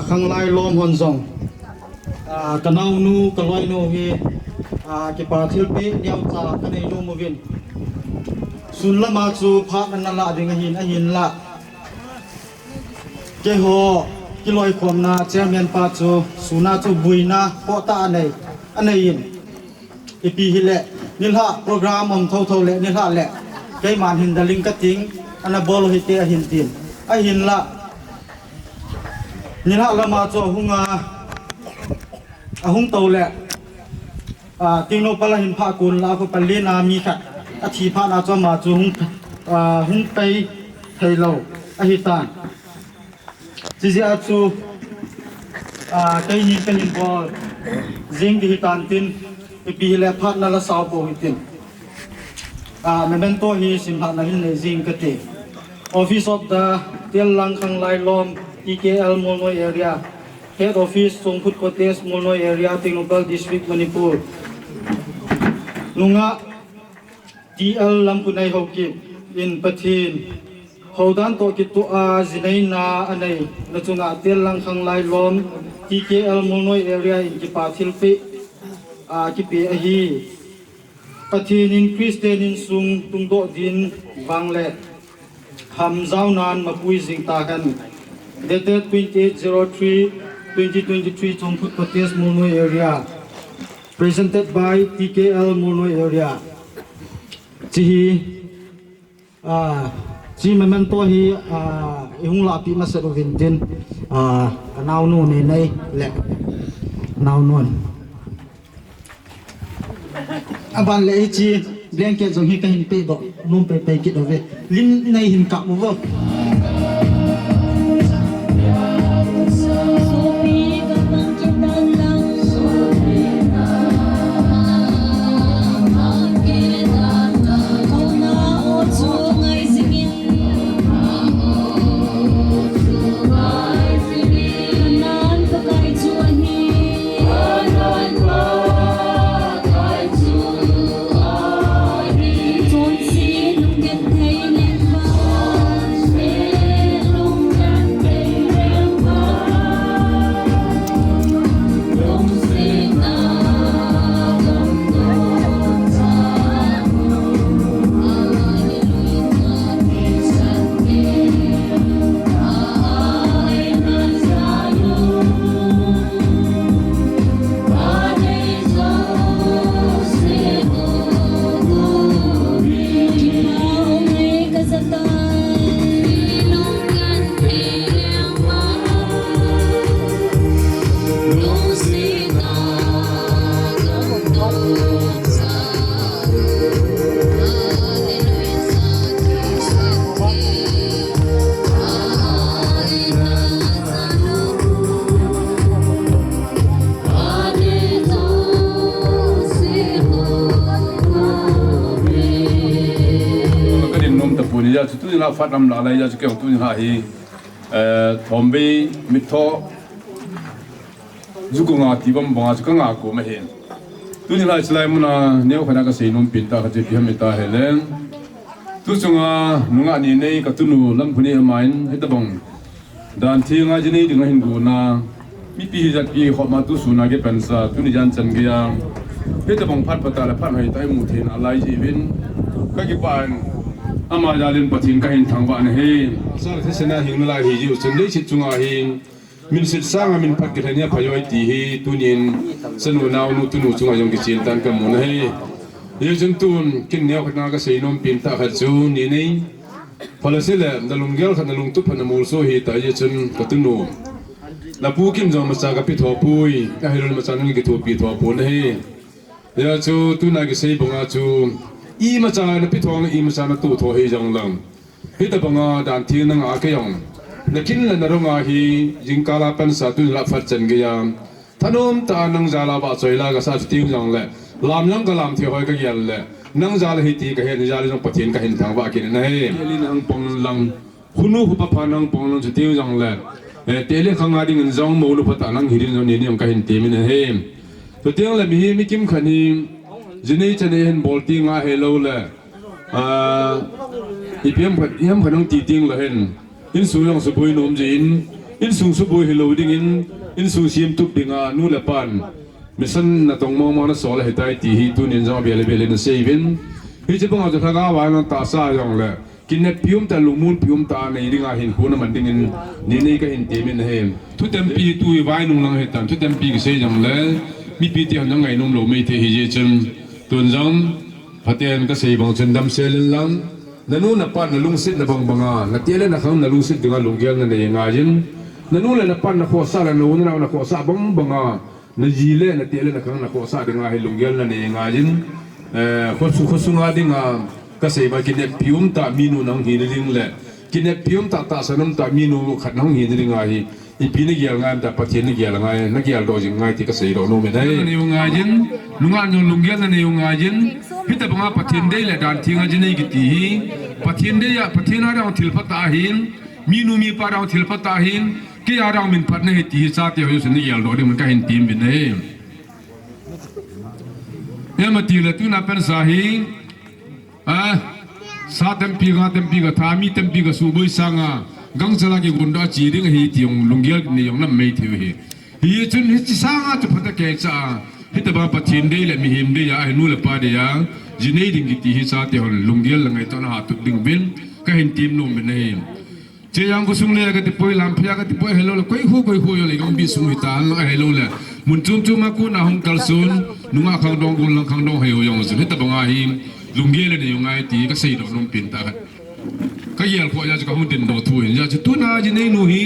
Khanglai lom hon jong, ah, ka naonu, ka loinu hi, ah, kipa thilpeh neocha ka nei nom uvin. Sun lama chu phat ana la ding ahin, ahinlah keiho kiloikhomna chairman pa chu suna chu buina poh tah anei, anei in. Ipi hile, nilhah program um thotho le, nilhah le, keiman hin daling kating, ana bol u hite ahin tin. Ahinlah, nilhah lama chu ahung a, ahung tou le, ah, Tengnoupal ahin phah kon la, kho pal le na mi khat athi phat na chu ama chu hung, ah, hung pai thei lou ahitan. Chijeh a chu, ah, keini kahin bol jing ding hitan tin, ipi hile phat na la sao pou hitin. Ah, memento hi simlhah na hin nei jing kate. Office of the Tellang Khanglai Lom, T K L Molnoi area. Head office, Chongphut Cottage, Molnoi area, Tengnoupal District, Manipur. Nungah T L Lampunei Haokip in Pathen houdan toh kitoh a jineina anei na chunga Tellang Khanglai Lom T K L Molnoi area in kipa thilpeh, ah, kipe ahi. Pathen in Christian insung tungdoh din vang le ham jaonan mapui jing ta hen. Dated twenty-eight zero three twenty twenty-three, Chongphut Cottage, Molnoi area. Presented by T K L Molnoi area. Chihi, ah, chi memento hi, ah, ihung lahpeh masat uvin tin, ah, ka naonu Neinei le naonun. Aban le hiche blanket jong hi kahin pehdoh nom peipei kit uve. Lim nei hin kap uvo. Ka din nom tapon, hijeh chun tuni la phat lam la lai, hijeh chun kei tuni la hi, eh, thomvei mitho ju ko nga ti bang banga chu ka nga ko ma hin. Tuni la chilai muna neokhat na ka seinom pen tah khat chu ipi ham iti ahile, tu chunga nungah Neinei ka tunu Lampunei aman hitabang dan thenga jinei dinga hin gona, mipi hijat pi khop ma tu suna kipansa, tuni jan chan geiya hitabang phat phatah le phat hoitah imu theina lai jeh uvin ka kipah in, ama jal in Pathen ka hin thangvah in ahi. Sa thisen a hing nalai hi jeh u chun leiset chunga hin minset sanga min phat kilhen hi aphai oi ti hi tunin sanu naonu tunu chunga jong kichen tan ka mu in ahi. Hijeh chun tun kin neokhat na ka seinom pen tah khat chu Neinei, phalase le na lunggel khat, na lungtup khat na molso hita, hijeh chun ka tunu, na pu kin jong imacha ka pe tho poi, ahilou le imacha nang kithopi tho pon ahi. Hijeh chun tuna kisei banga chu imacha na pe tho le imacha na toh tho hijong lang, hitabanga dan theng nanga kei jong na kin le na rong a hi jingkal a pansa tuni la phat chan geiya thanom tah a nang jal a vahchoi la ka sa, chuteng jongle lam jong ka lam thei hoi ka gel le, nang jal ahi ti ka het jeh a jong Pathen ka hin thangvah kit in ahi. Elin ang pang lang, khunu khupa pha nang pang lang, chuteng jongle, eh, tele khanga dingin jong monu phatah nang hi din jong Neinei jong ka hin temin ahi. Chuteng le mi hi mi kimkhat hi jinei chanei hin bol tenga hilou le, ah, ipi ham khat, ipi ham khat nang ti teng le hin, insung jong suboi nom jin, Insung suboi hilou dingin, insung semtup dinga nu le pan mission natong mong mong nasol ahitai ti hi tunin jong abel abel in asei uvin. Hiche banga chu lhagao vang tahsa jongle kineppi umtah, lungmonpi umtah a nei dinga hinkho naman dingin ninei kahin temin ahi. Thutempi tu hi vai nung lang hitan, thutempi kisei jongle mipi te hon jong ngainom lou maithei hijeh chun, tun jong phaten kasei bang chun damsel in lang, nanu napan nalungsetna bang banga nateh le nakhang nalungset dinga lunggel nanei ngaiyin. Nanu le napan nakhohsah le nanu nanao nakhohsah bang banga naji le nateh le nakhang nakhohsah dinga hi lunggel nanei ngaiyin. Eh, khosu-, khosunga dinga kasei bang kineppi umtah minu nahung hina ding le kineppi umtah, tahsan umtah minu khat nahung hina dinga hi ipi nagel ngai umtah, Pathen nagel ngai, nageldoh jing ngai ti kaseidoh nom in ahi. Nanei ngaiyin, nungah nu lunggel nanei ngaiyin. Hitobanga Pathen dei le dan thenga ji nei kiti hi Pathen dei a, Pathen a dinga thilpha tah ahin, minu mipa dinga thilpha tah ahin, kei a dinga minphatna ahi ti hi chate ho jouse nageldoh ding in kahin temin ahi. Ema tile tuna pensa hi, a, sa tampi, nga tampi katha, mi tampi kasuboi sanga gangchal a kigondoh a che ding ahi ti jong lunggel nei jong nam maithei u ahi. Hichun hiche sanga chu phatah a kicha a, hitobang Pathen dei le mihem dei a, ahinu le pa dei a ji nei ding kiti hi chate hon lunggel le ngaitona hatup ding uvin kahin tem nom in ahi. Chejang khosung le katipoi, Lamphei a katipoi, ahiloule koi khu koi khu jongle gamgi sung hitan lang, ahiloule mun chom chom a kona hung kalson nungah khangdong, golhang khangdong, hei ho jong chu hitobanga hi lunggel le nei u ngai ti kaseidoh nom pen tah khat. Kagelkhoh jeh chu kahung dindoh thu ahin, hijeh chun tuna ji neinu hi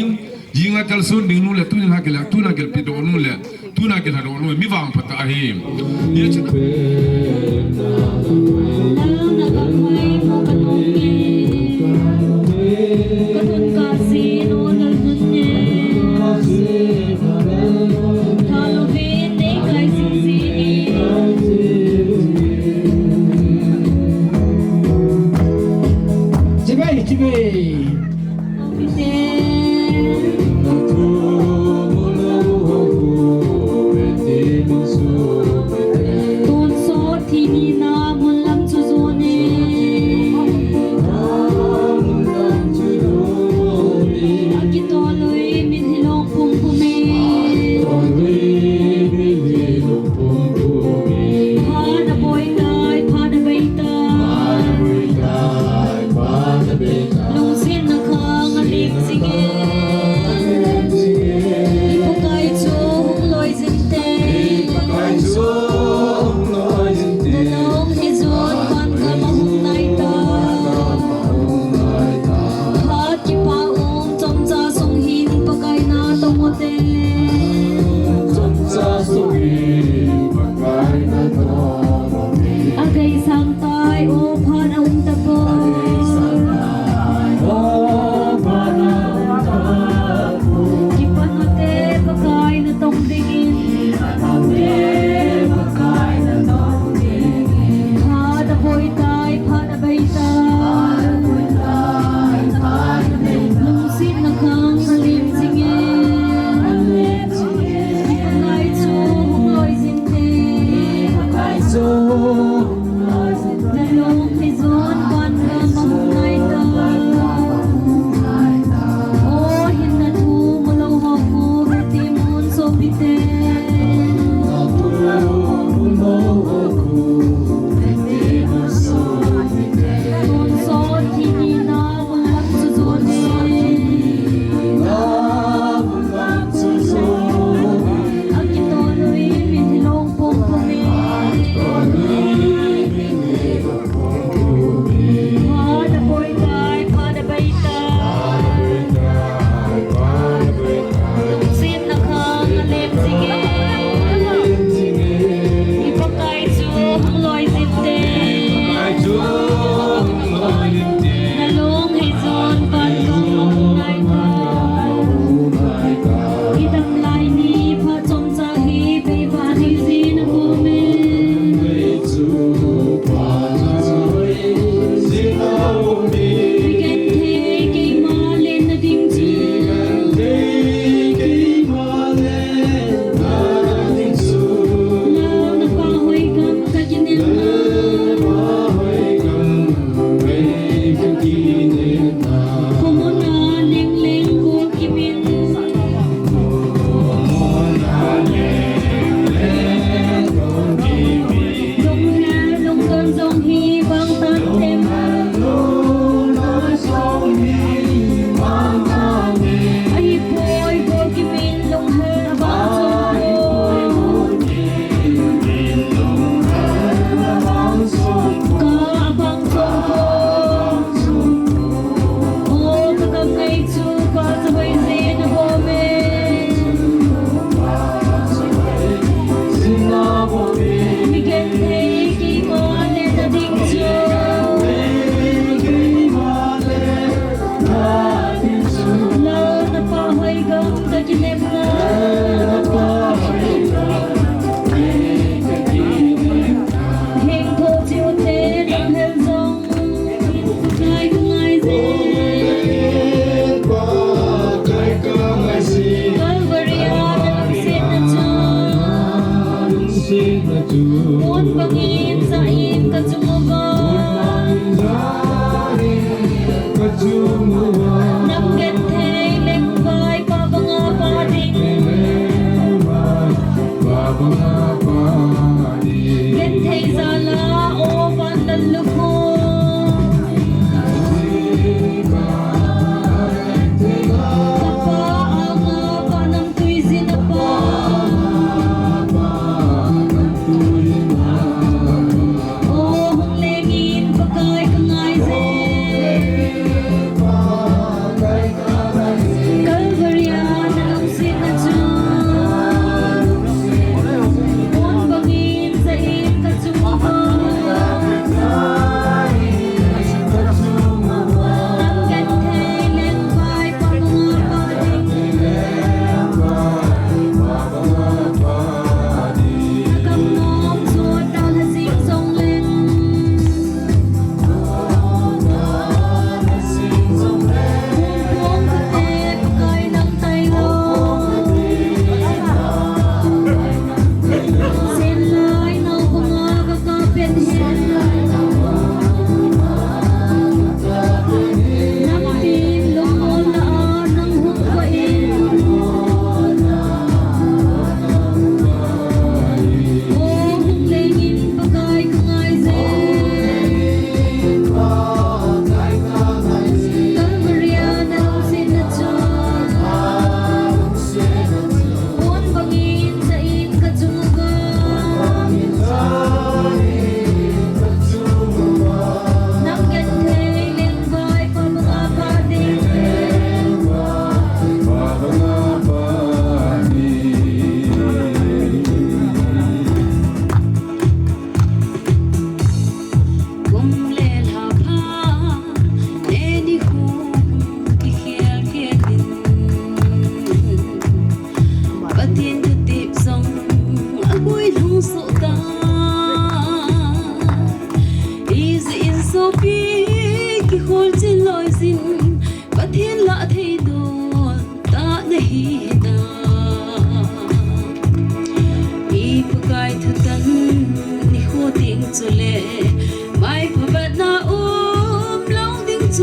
jinga kalson ding nu le tuna gel, tuna gelpidoh nu le tuna gelhadoh nu mi vangpha tah ahi. Hijeh chun Chibai, chibai. Tonsot thi nina mun lam chu jon e. Akitol ui mitlhi long pum pum e. Phat aboi tai, phat abei tai. Lungsetna khang alim jing e. I Pakai chu hung loi jing te. Nalung hijon vangam ahung nai tai. Phat kipa um chomcha sung hin Pakai natong u te. Ageisang tai o, phat aum tapoi. Kipan u te Pakai natong dingin. Phat aboi tai, phat abei tai. Lungsetna khang alim jing e. I Pakai chu hung loi jing te. Nalung hijon vangam ahung nai tai. O hinna thu mulou ho khu, Bethlehem mun sopite. Tonsot thi nina mun lam chu jon e. Akitol ui mitlhi long pum pum e. Phat aboi tai, phat abei tai. Lungsetna khang alim jing e. I Pakai chu hung loi jing te. Nalung hijon vangam ahung nai tai. I damlai ni phat chomcha hi pei vah thei jin akom e.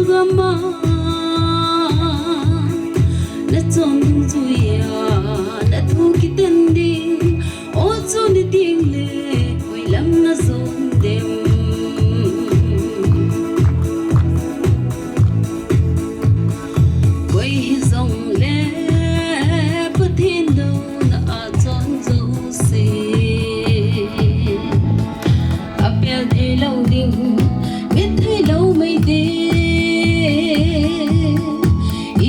Gama, na chon dungjuiya, na thu kiten ding, o chu ni ding le, hoilam na jon dem. Koi hijong le, Pathen douna a chon jouse. Apel thei lou ding, mit thei lou mai te.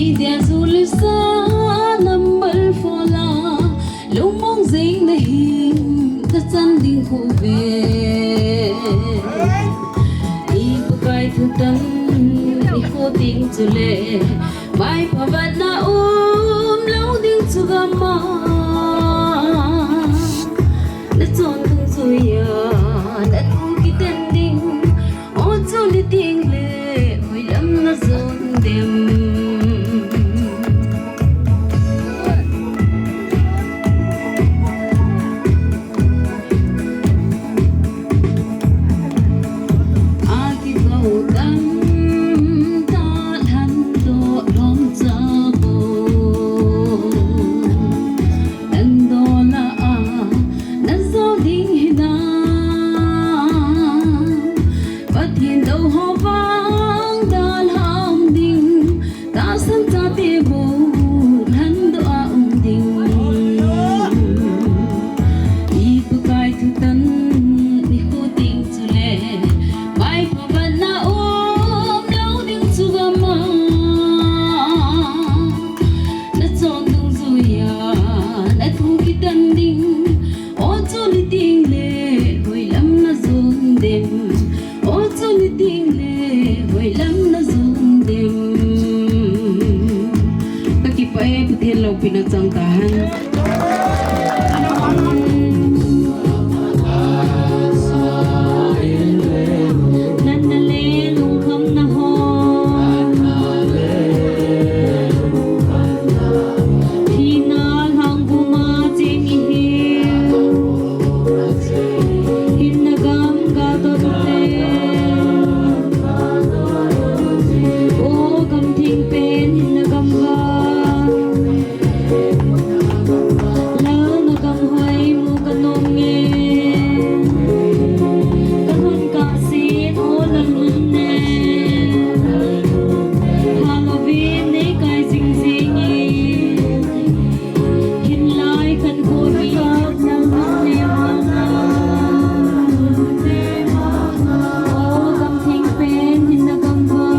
Idia julsa number four la, lungmong jing na hin, na chan ding khu ve. I Pakai thutan, i khu ding chule, mai phavat na um lou ding chu gama. Na chon dungjuiya, na thu kiten ding, o chu ni ding le, hoilam na jon dem. Aki ko tam ta than to lom cha ko. Nan dola a, nan jo ding hi na. Pathen dou ho vang dalha um ding. Tahsan chate bou, lhan doh a um ding. I Pakai thutan, i khu ding chule. Mai phavat na um lou ding chu gama. Na chon dungjuiya, na thu kiten ding. O chu ni ding le, hoilam na jon dem. O chu ni ding le, hoilam na jon dem. Ka kipah e, Pathen loupina chang tahen. Natna le lungkhamna ho. Thina lhang guma cheng ihi. Hinna gam ga to te. O gam theng pen hinna gam ga. Lal na gam hoi mu ka nom nge. Ka lhun ka sin o lal nun ne. Halloween nei kai jing jing e. Hin lai khan ko ni lal nun ne ma na. O gam theng pen hinna gam hoi.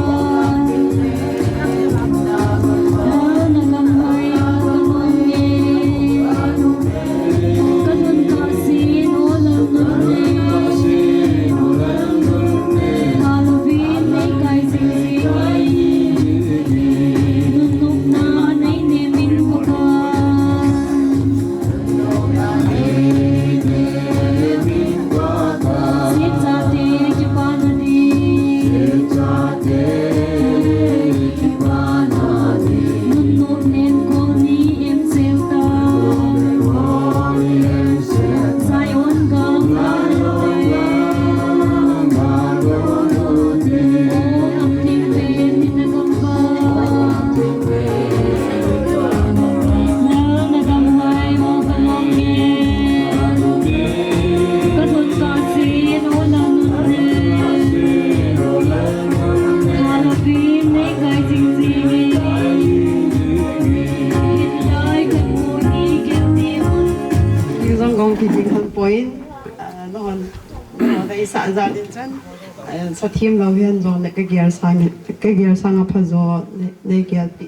Jong gong ki ding han point, ah, nahon, nahon na isa ja din chan, ah, sa thim lou hihen jong le ka gel sang, ka gel sang a pha jo, nei, nei gel pi.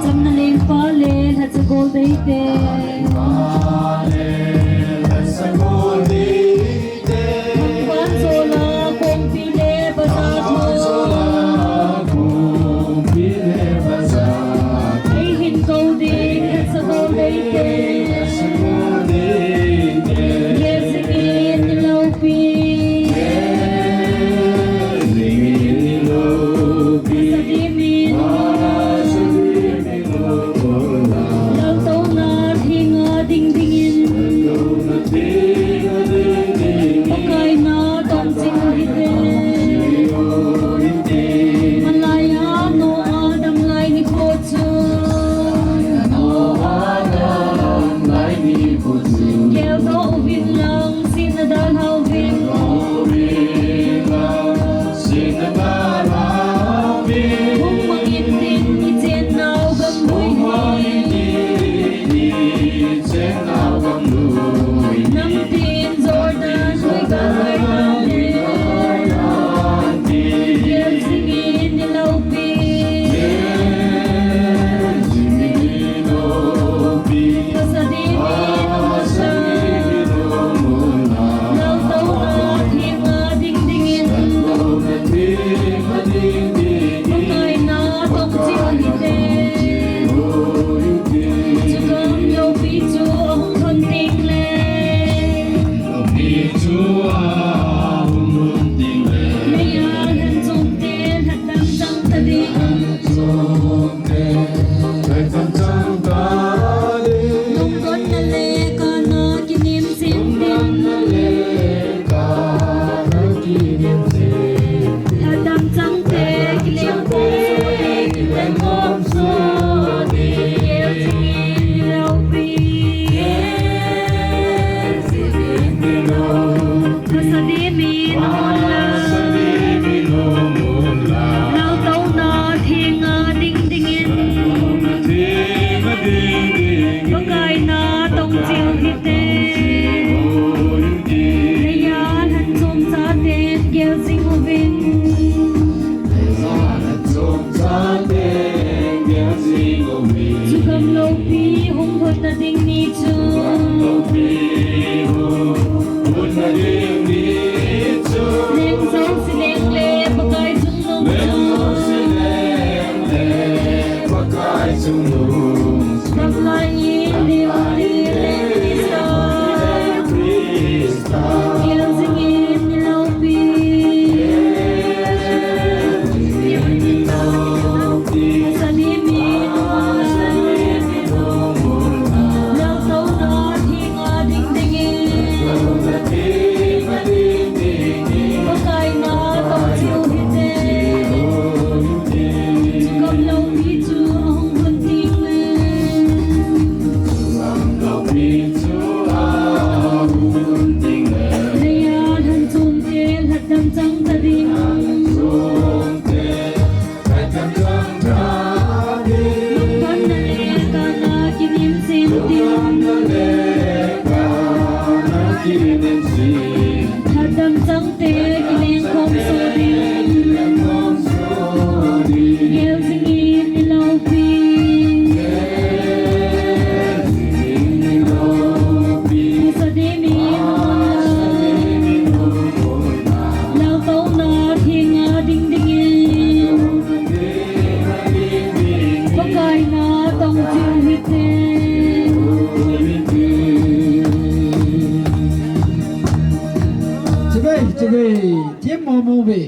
Chamna lengpa le lhacha gol deite. Pan zola kongpi le bazar thu. Eihin kou ding lhacha gol deite. Ye singin loupi. Lhacha gol deite. Laltouna thenga ding dingin. Pakai na tong ching hite. Malaiya Noah dam lai nikho chu. Geldoh uvin lang, sihna dalha uvin. Hung mangin tin, ichenna u gamlui hi. Namtin Jordan lui gangoi nante. Gel jingin niloupi. Pasadi mi na masa. Laltouna thenga ding dingin. Pakai na tong ching hite. Chugam loupi chu ahung lhun teng le. Leiya lhan chom te lhatdam chang ta ding. Lungdonna le kana kinem chen ding. Lhatdam chang te kilem khom soh ding, kilem khom soh ding. Gel jingin loupi. Pasadi mi na masa. Laltouna thenga ding dingin. Pakai na tong ching hite. Leiya lhan chom chaten gel jing uvin. Chugam loupi hung lhun na ding ni chu. Leng jouse leng le Pakai chungnung chu. Pakai chungnung chu. Pakai in lim in leng Christa. Gel jingin niloupi. Pasadi mi na masa. Laltouna thenga ding dingin. Pakai na tong ching hite. Chugam loupi chu ahung lhun teng Chibai, chibai, thim mo mo ve.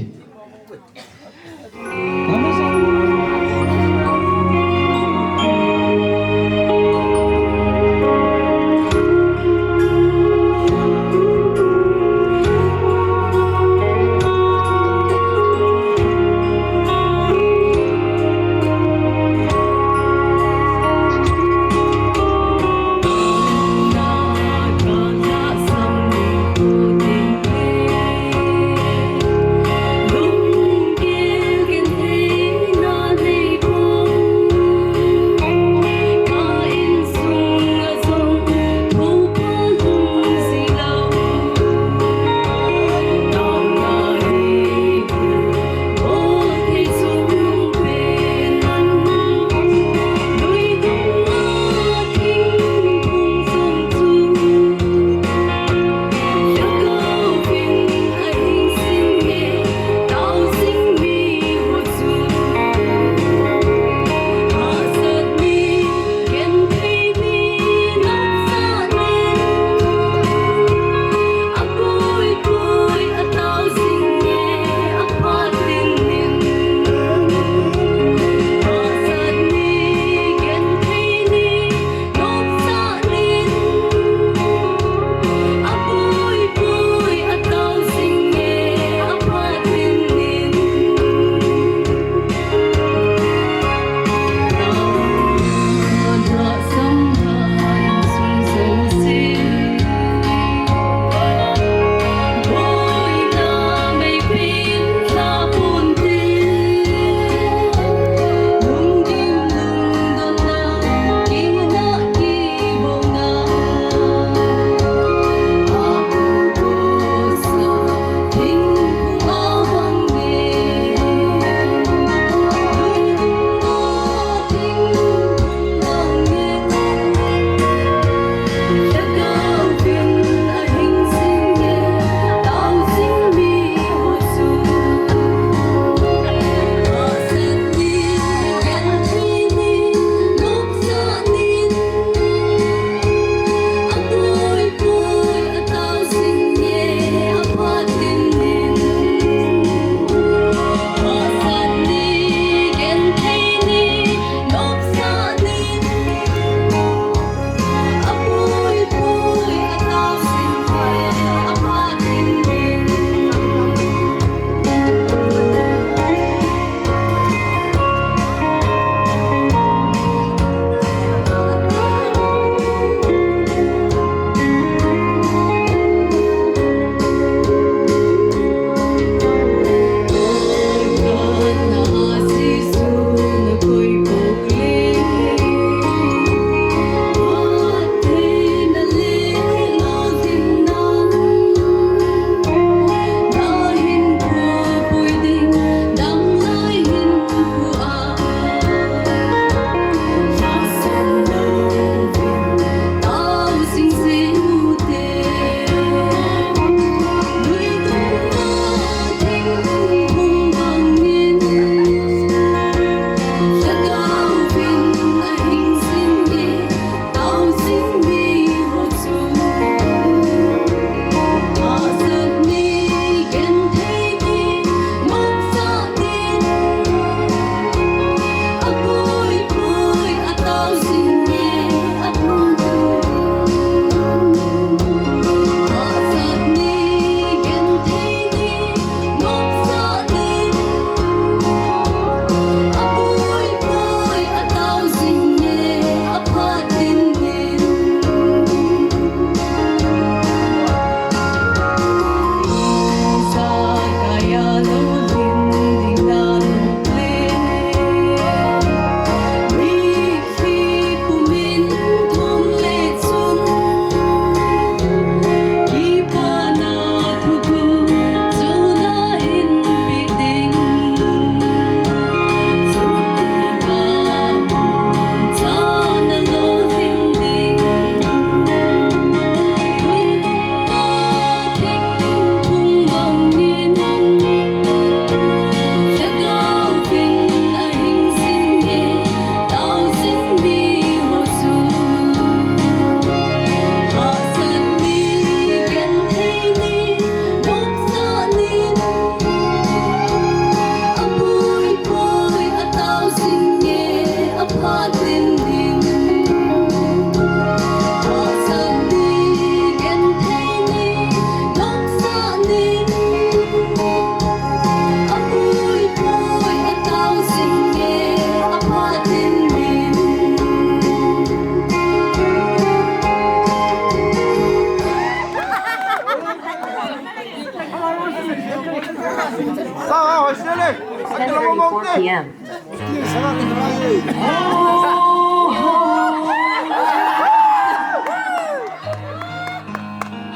P M.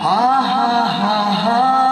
Ha, ha, ha, ha.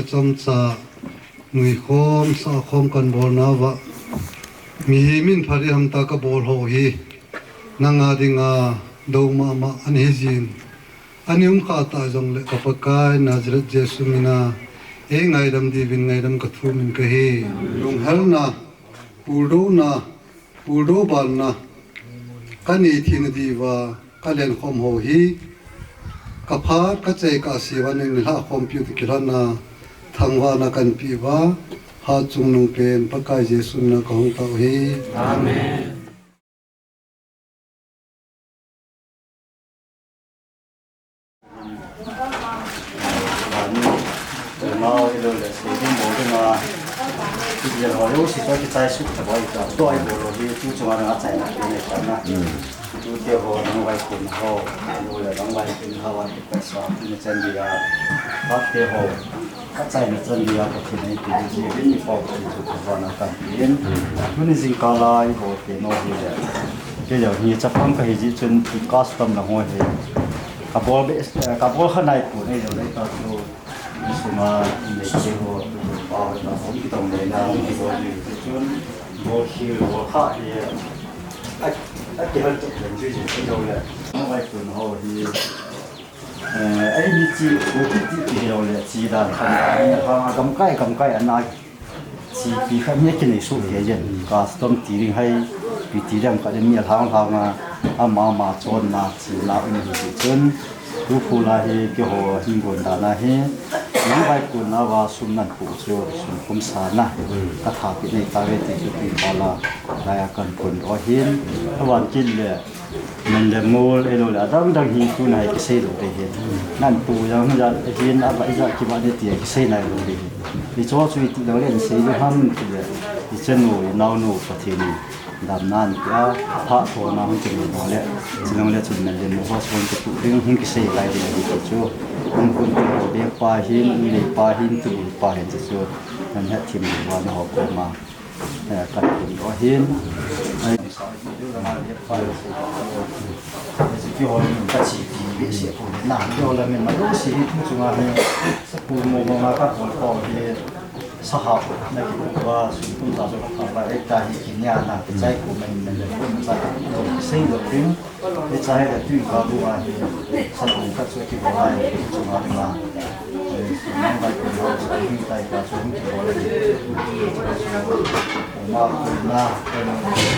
Chomcha nuikhom, sahkhom kanbolnauva, mihem in phat iham tia kabol ho hi, nanga dinga dou mama ana hijin. Ana um kha ta jongle ka Pakai Nazareth Jesu mina eingaidam diuvin ngaidam kathum in kahi. Lunghelna, puldouna, puldo balna, kanei theina diuva kalenkhom ho hi, kaphat, kachai, kasei uva nangin nalhahkhompiu toh kilhonna, thangvahna kaneipeh uva, hatchungnung pen Pakai Jesu mina kahung tao hi. Amen. Achaina chan dia Pathen in eipeh jeh in i Pakai chu thangvahna kaneipeh in. Tuni jingkah a i ho te nau hi le. Kei jong hi chapang kahi jeh chun i custom lang ho hi. Kabol be, kabol kha naipon, ei jong le ta chu. Insunga inei te ho, pa ho, pa ho, kitong le na, kibol jeh chun. Bol khel, bol kha hi. A, akihal tuk jeng jeh chun, ei jong le. Nau vaipon ho hi. Eh, eimi chi, Kuki ti, ti hilou le, chi dan khat, a, gamkai, gamkai ana, chi pi khat mi kinei soh kei jeng, custom ti ding hai, pi ti ding khat mi alhang lhang a, ama, ama chonna, chi la um hi ti chun, tu phu la hi, keiho hin gon dan a hi, nang vaipon nauva sum nan pu chu, sum kum sa na, ka thapeh nei tave ti chu, ti pa la, lai a kan pun o hin, avan kin le, Min le mol, ei lou le, adang dang hi tuna hi kisei lou ding ahi. Nan pu jong ijat ahin, ava ijat kiva ding ti kisei nai lou ding ahi. Icho chu iti lou le, isei lou ham ti le, ichanu, inaonu, Pathen in damna anapeh a, phatthona hung kimu lou le, chuleh chun min le mol ho hung kipu ding, hung kisei lai ding ahi ti chu. Hung kun ti ho, bep pa hin, nei pa hin, tu pa hin ti chu. Nan hethem diuva nangho koma. Eh, kan pun o hin. Ai, keiho min kachi pi behseh pon na, keiho la min malo si hi tu chunga hi, school mo mo ma ka pon ko hi, sahap na kiuva, sum tum ta jo ka pa, ei ta hi kinia na, kichai ko min min le, ko min sa ka, kisei lou ding. Hiche hi le tui ka bu a hi, sa kum ka chu kibol a hi, chu ma ma. Eh, nang vai ko ho, sa hing tai ka chu hung kibol a hi. Ma ko na, eh,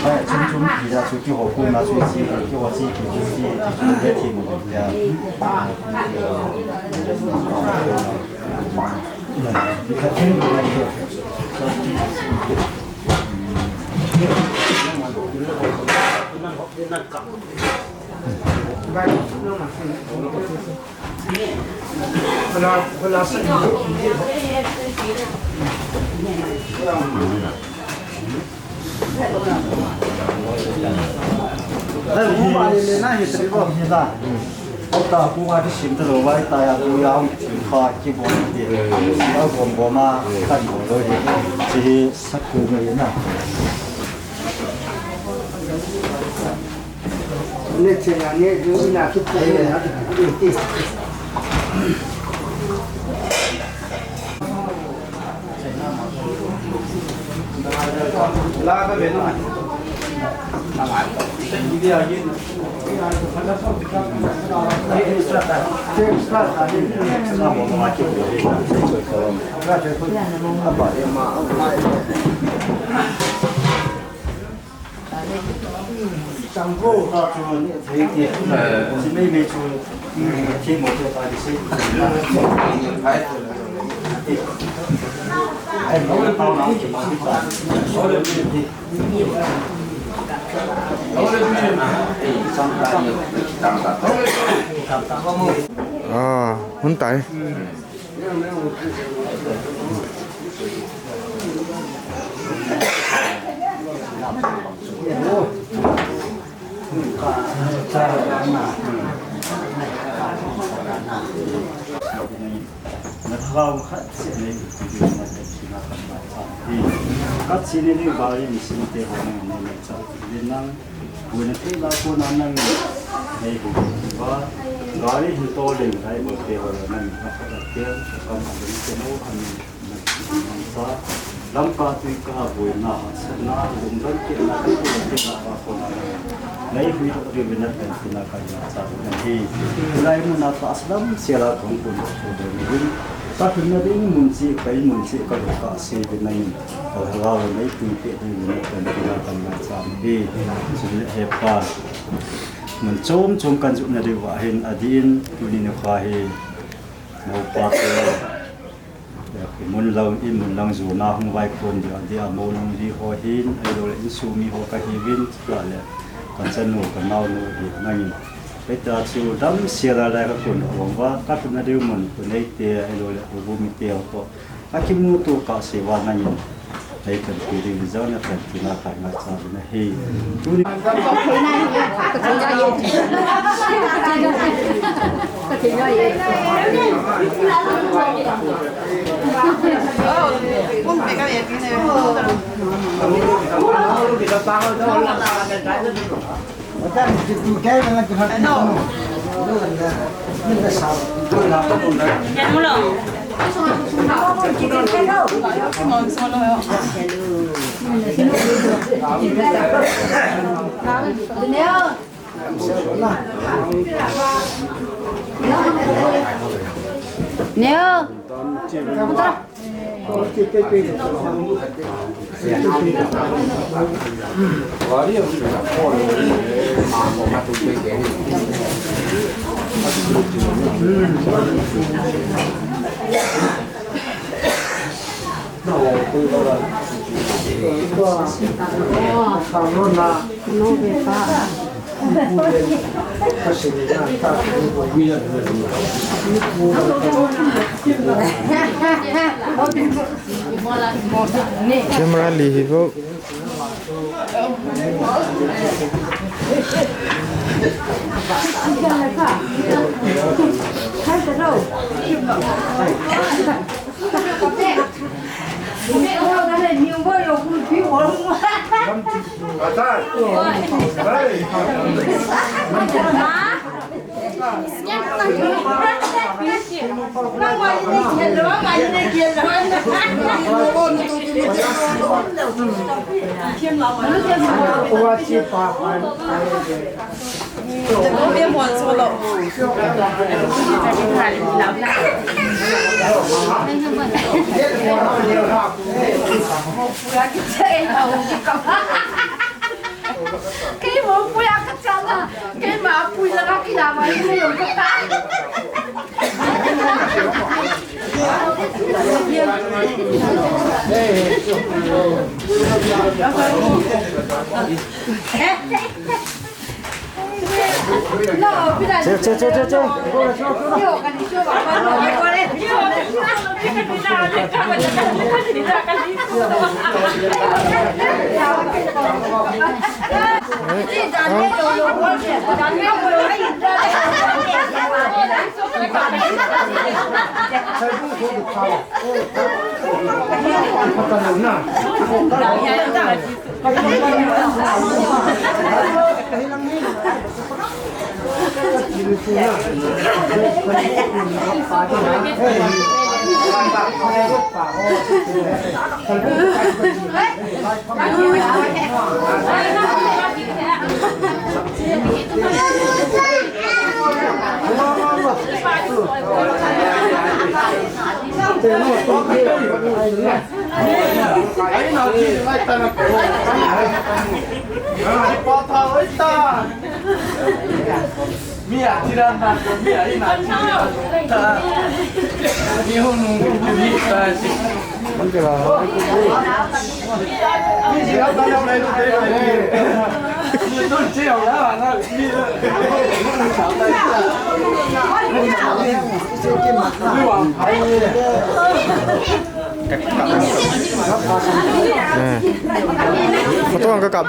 vai chum chum ki ja chu kihou ko na chu chi, kihou chi ki chu chi, ki chu le thi mo ya. Ka thil ko na ki. Ota ku a di sim ta lou vai ta ya, ku ya hung ki thim kha ki bon ti. Si a gom gom a kan bol lou hi. Si hi sak ku mai na. Ne che na ne ju na ki ti. Ah, hun tai. Boina thei la kona nang nei hou uva, Gari hin to leng lai bo te ho na ni na ka te kam a leng te no a ni na sa lam ka tui ka boi na sa na lung dan ke na ka te na ba ko na na. Nei hui to de na kan ti na ka na sa na hi. Lai mu na ta aslam se la kong ko no ko de ni. Ka thun na ding mun si ka in mun si ka ka se de na in. Ka la nei tui ke de ni na kan ti na ka na sa ni. Sun le he pa. Mun chom chom kan jupna diu ahin adin tuni nikho hi mopa te, eh, mun lang, in mun lang jona hung vaikon diu adia, mo lang di ho hin, ahilou le insung mi ho kahiuvin, chule ka chanu ka naonu hi nangin. Hita chu damsel a lai ka kon uva, ka thuna diu mun, ko nei te, ahilou le, ko bu mi te ho to. Akimuto kah seh uva nangin, hei kan ti ding, John a kan tina khat nga cha na hi. Tuni Neo. Camera li hi vo. Kei mo puya ka chana, kei ma pui la ka kila ma ni yo ka ta. Che, che, che, che, che. Eh. Photo ang kakap.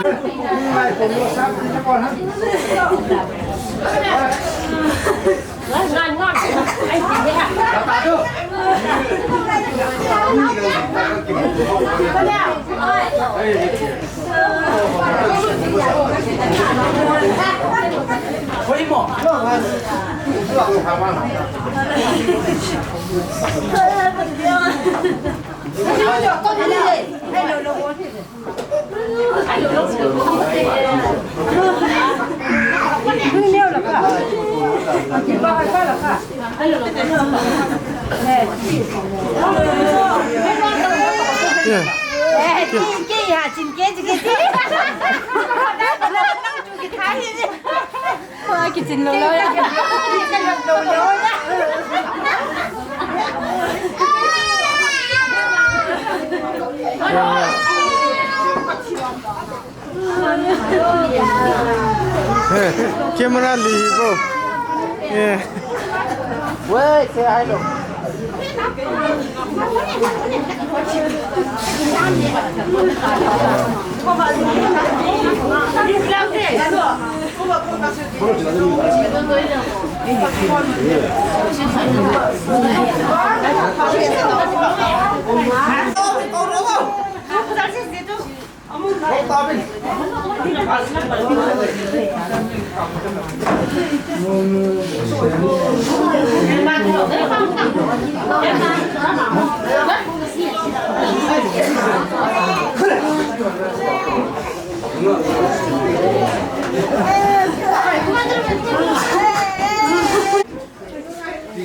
Yeah. Eh, ki, ki, ha, chin, ki, ki, ki. Kitchen lo lo ya. Camera li bro. Yeah. Wait, say hi lo.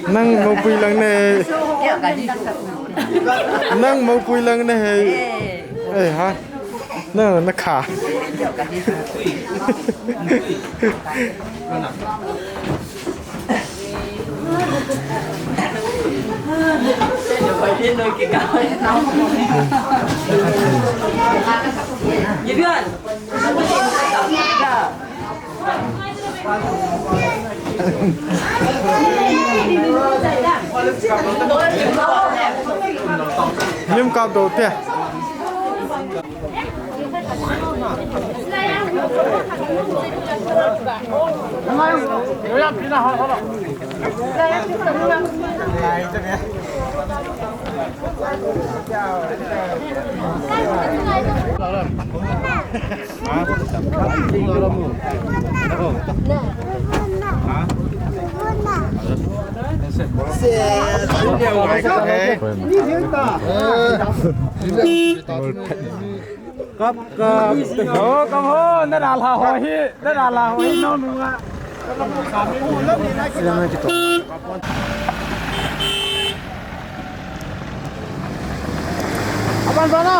Nang mopui lang ne. Nang mopui lang ne he. Eh, ha. Nang na kha. Lim kap do te. Kap, kap. Ho, kap ho, na dal ha ho hi, na dal ha ho hi, no, no, nga. Aban, aban, na.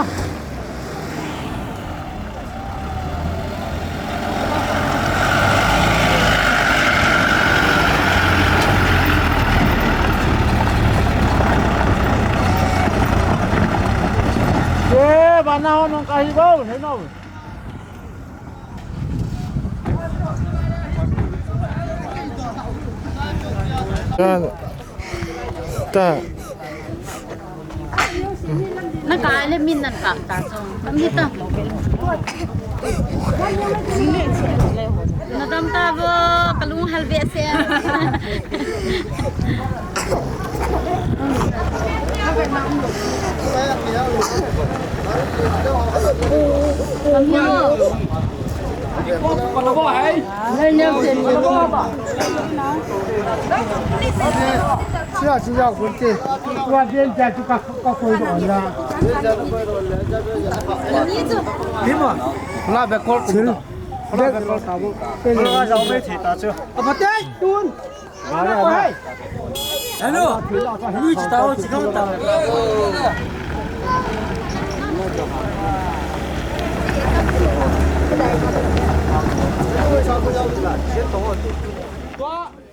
Ye, bana ho nung kahi bau, he no. Ta. Ta. Na ka le min nan ka ta so. Am ni ta. Na dam ta bo, ka lung hal be se. Am ni. Sia, sia, kun te. Tua den ja tu ka, ka koi do la. Hima, la be kol. Sil. La be kol ta bo. Kol la jao me thi ta chu. Apa te tun. Hello. Lui chi tao chi kang ta. Tua.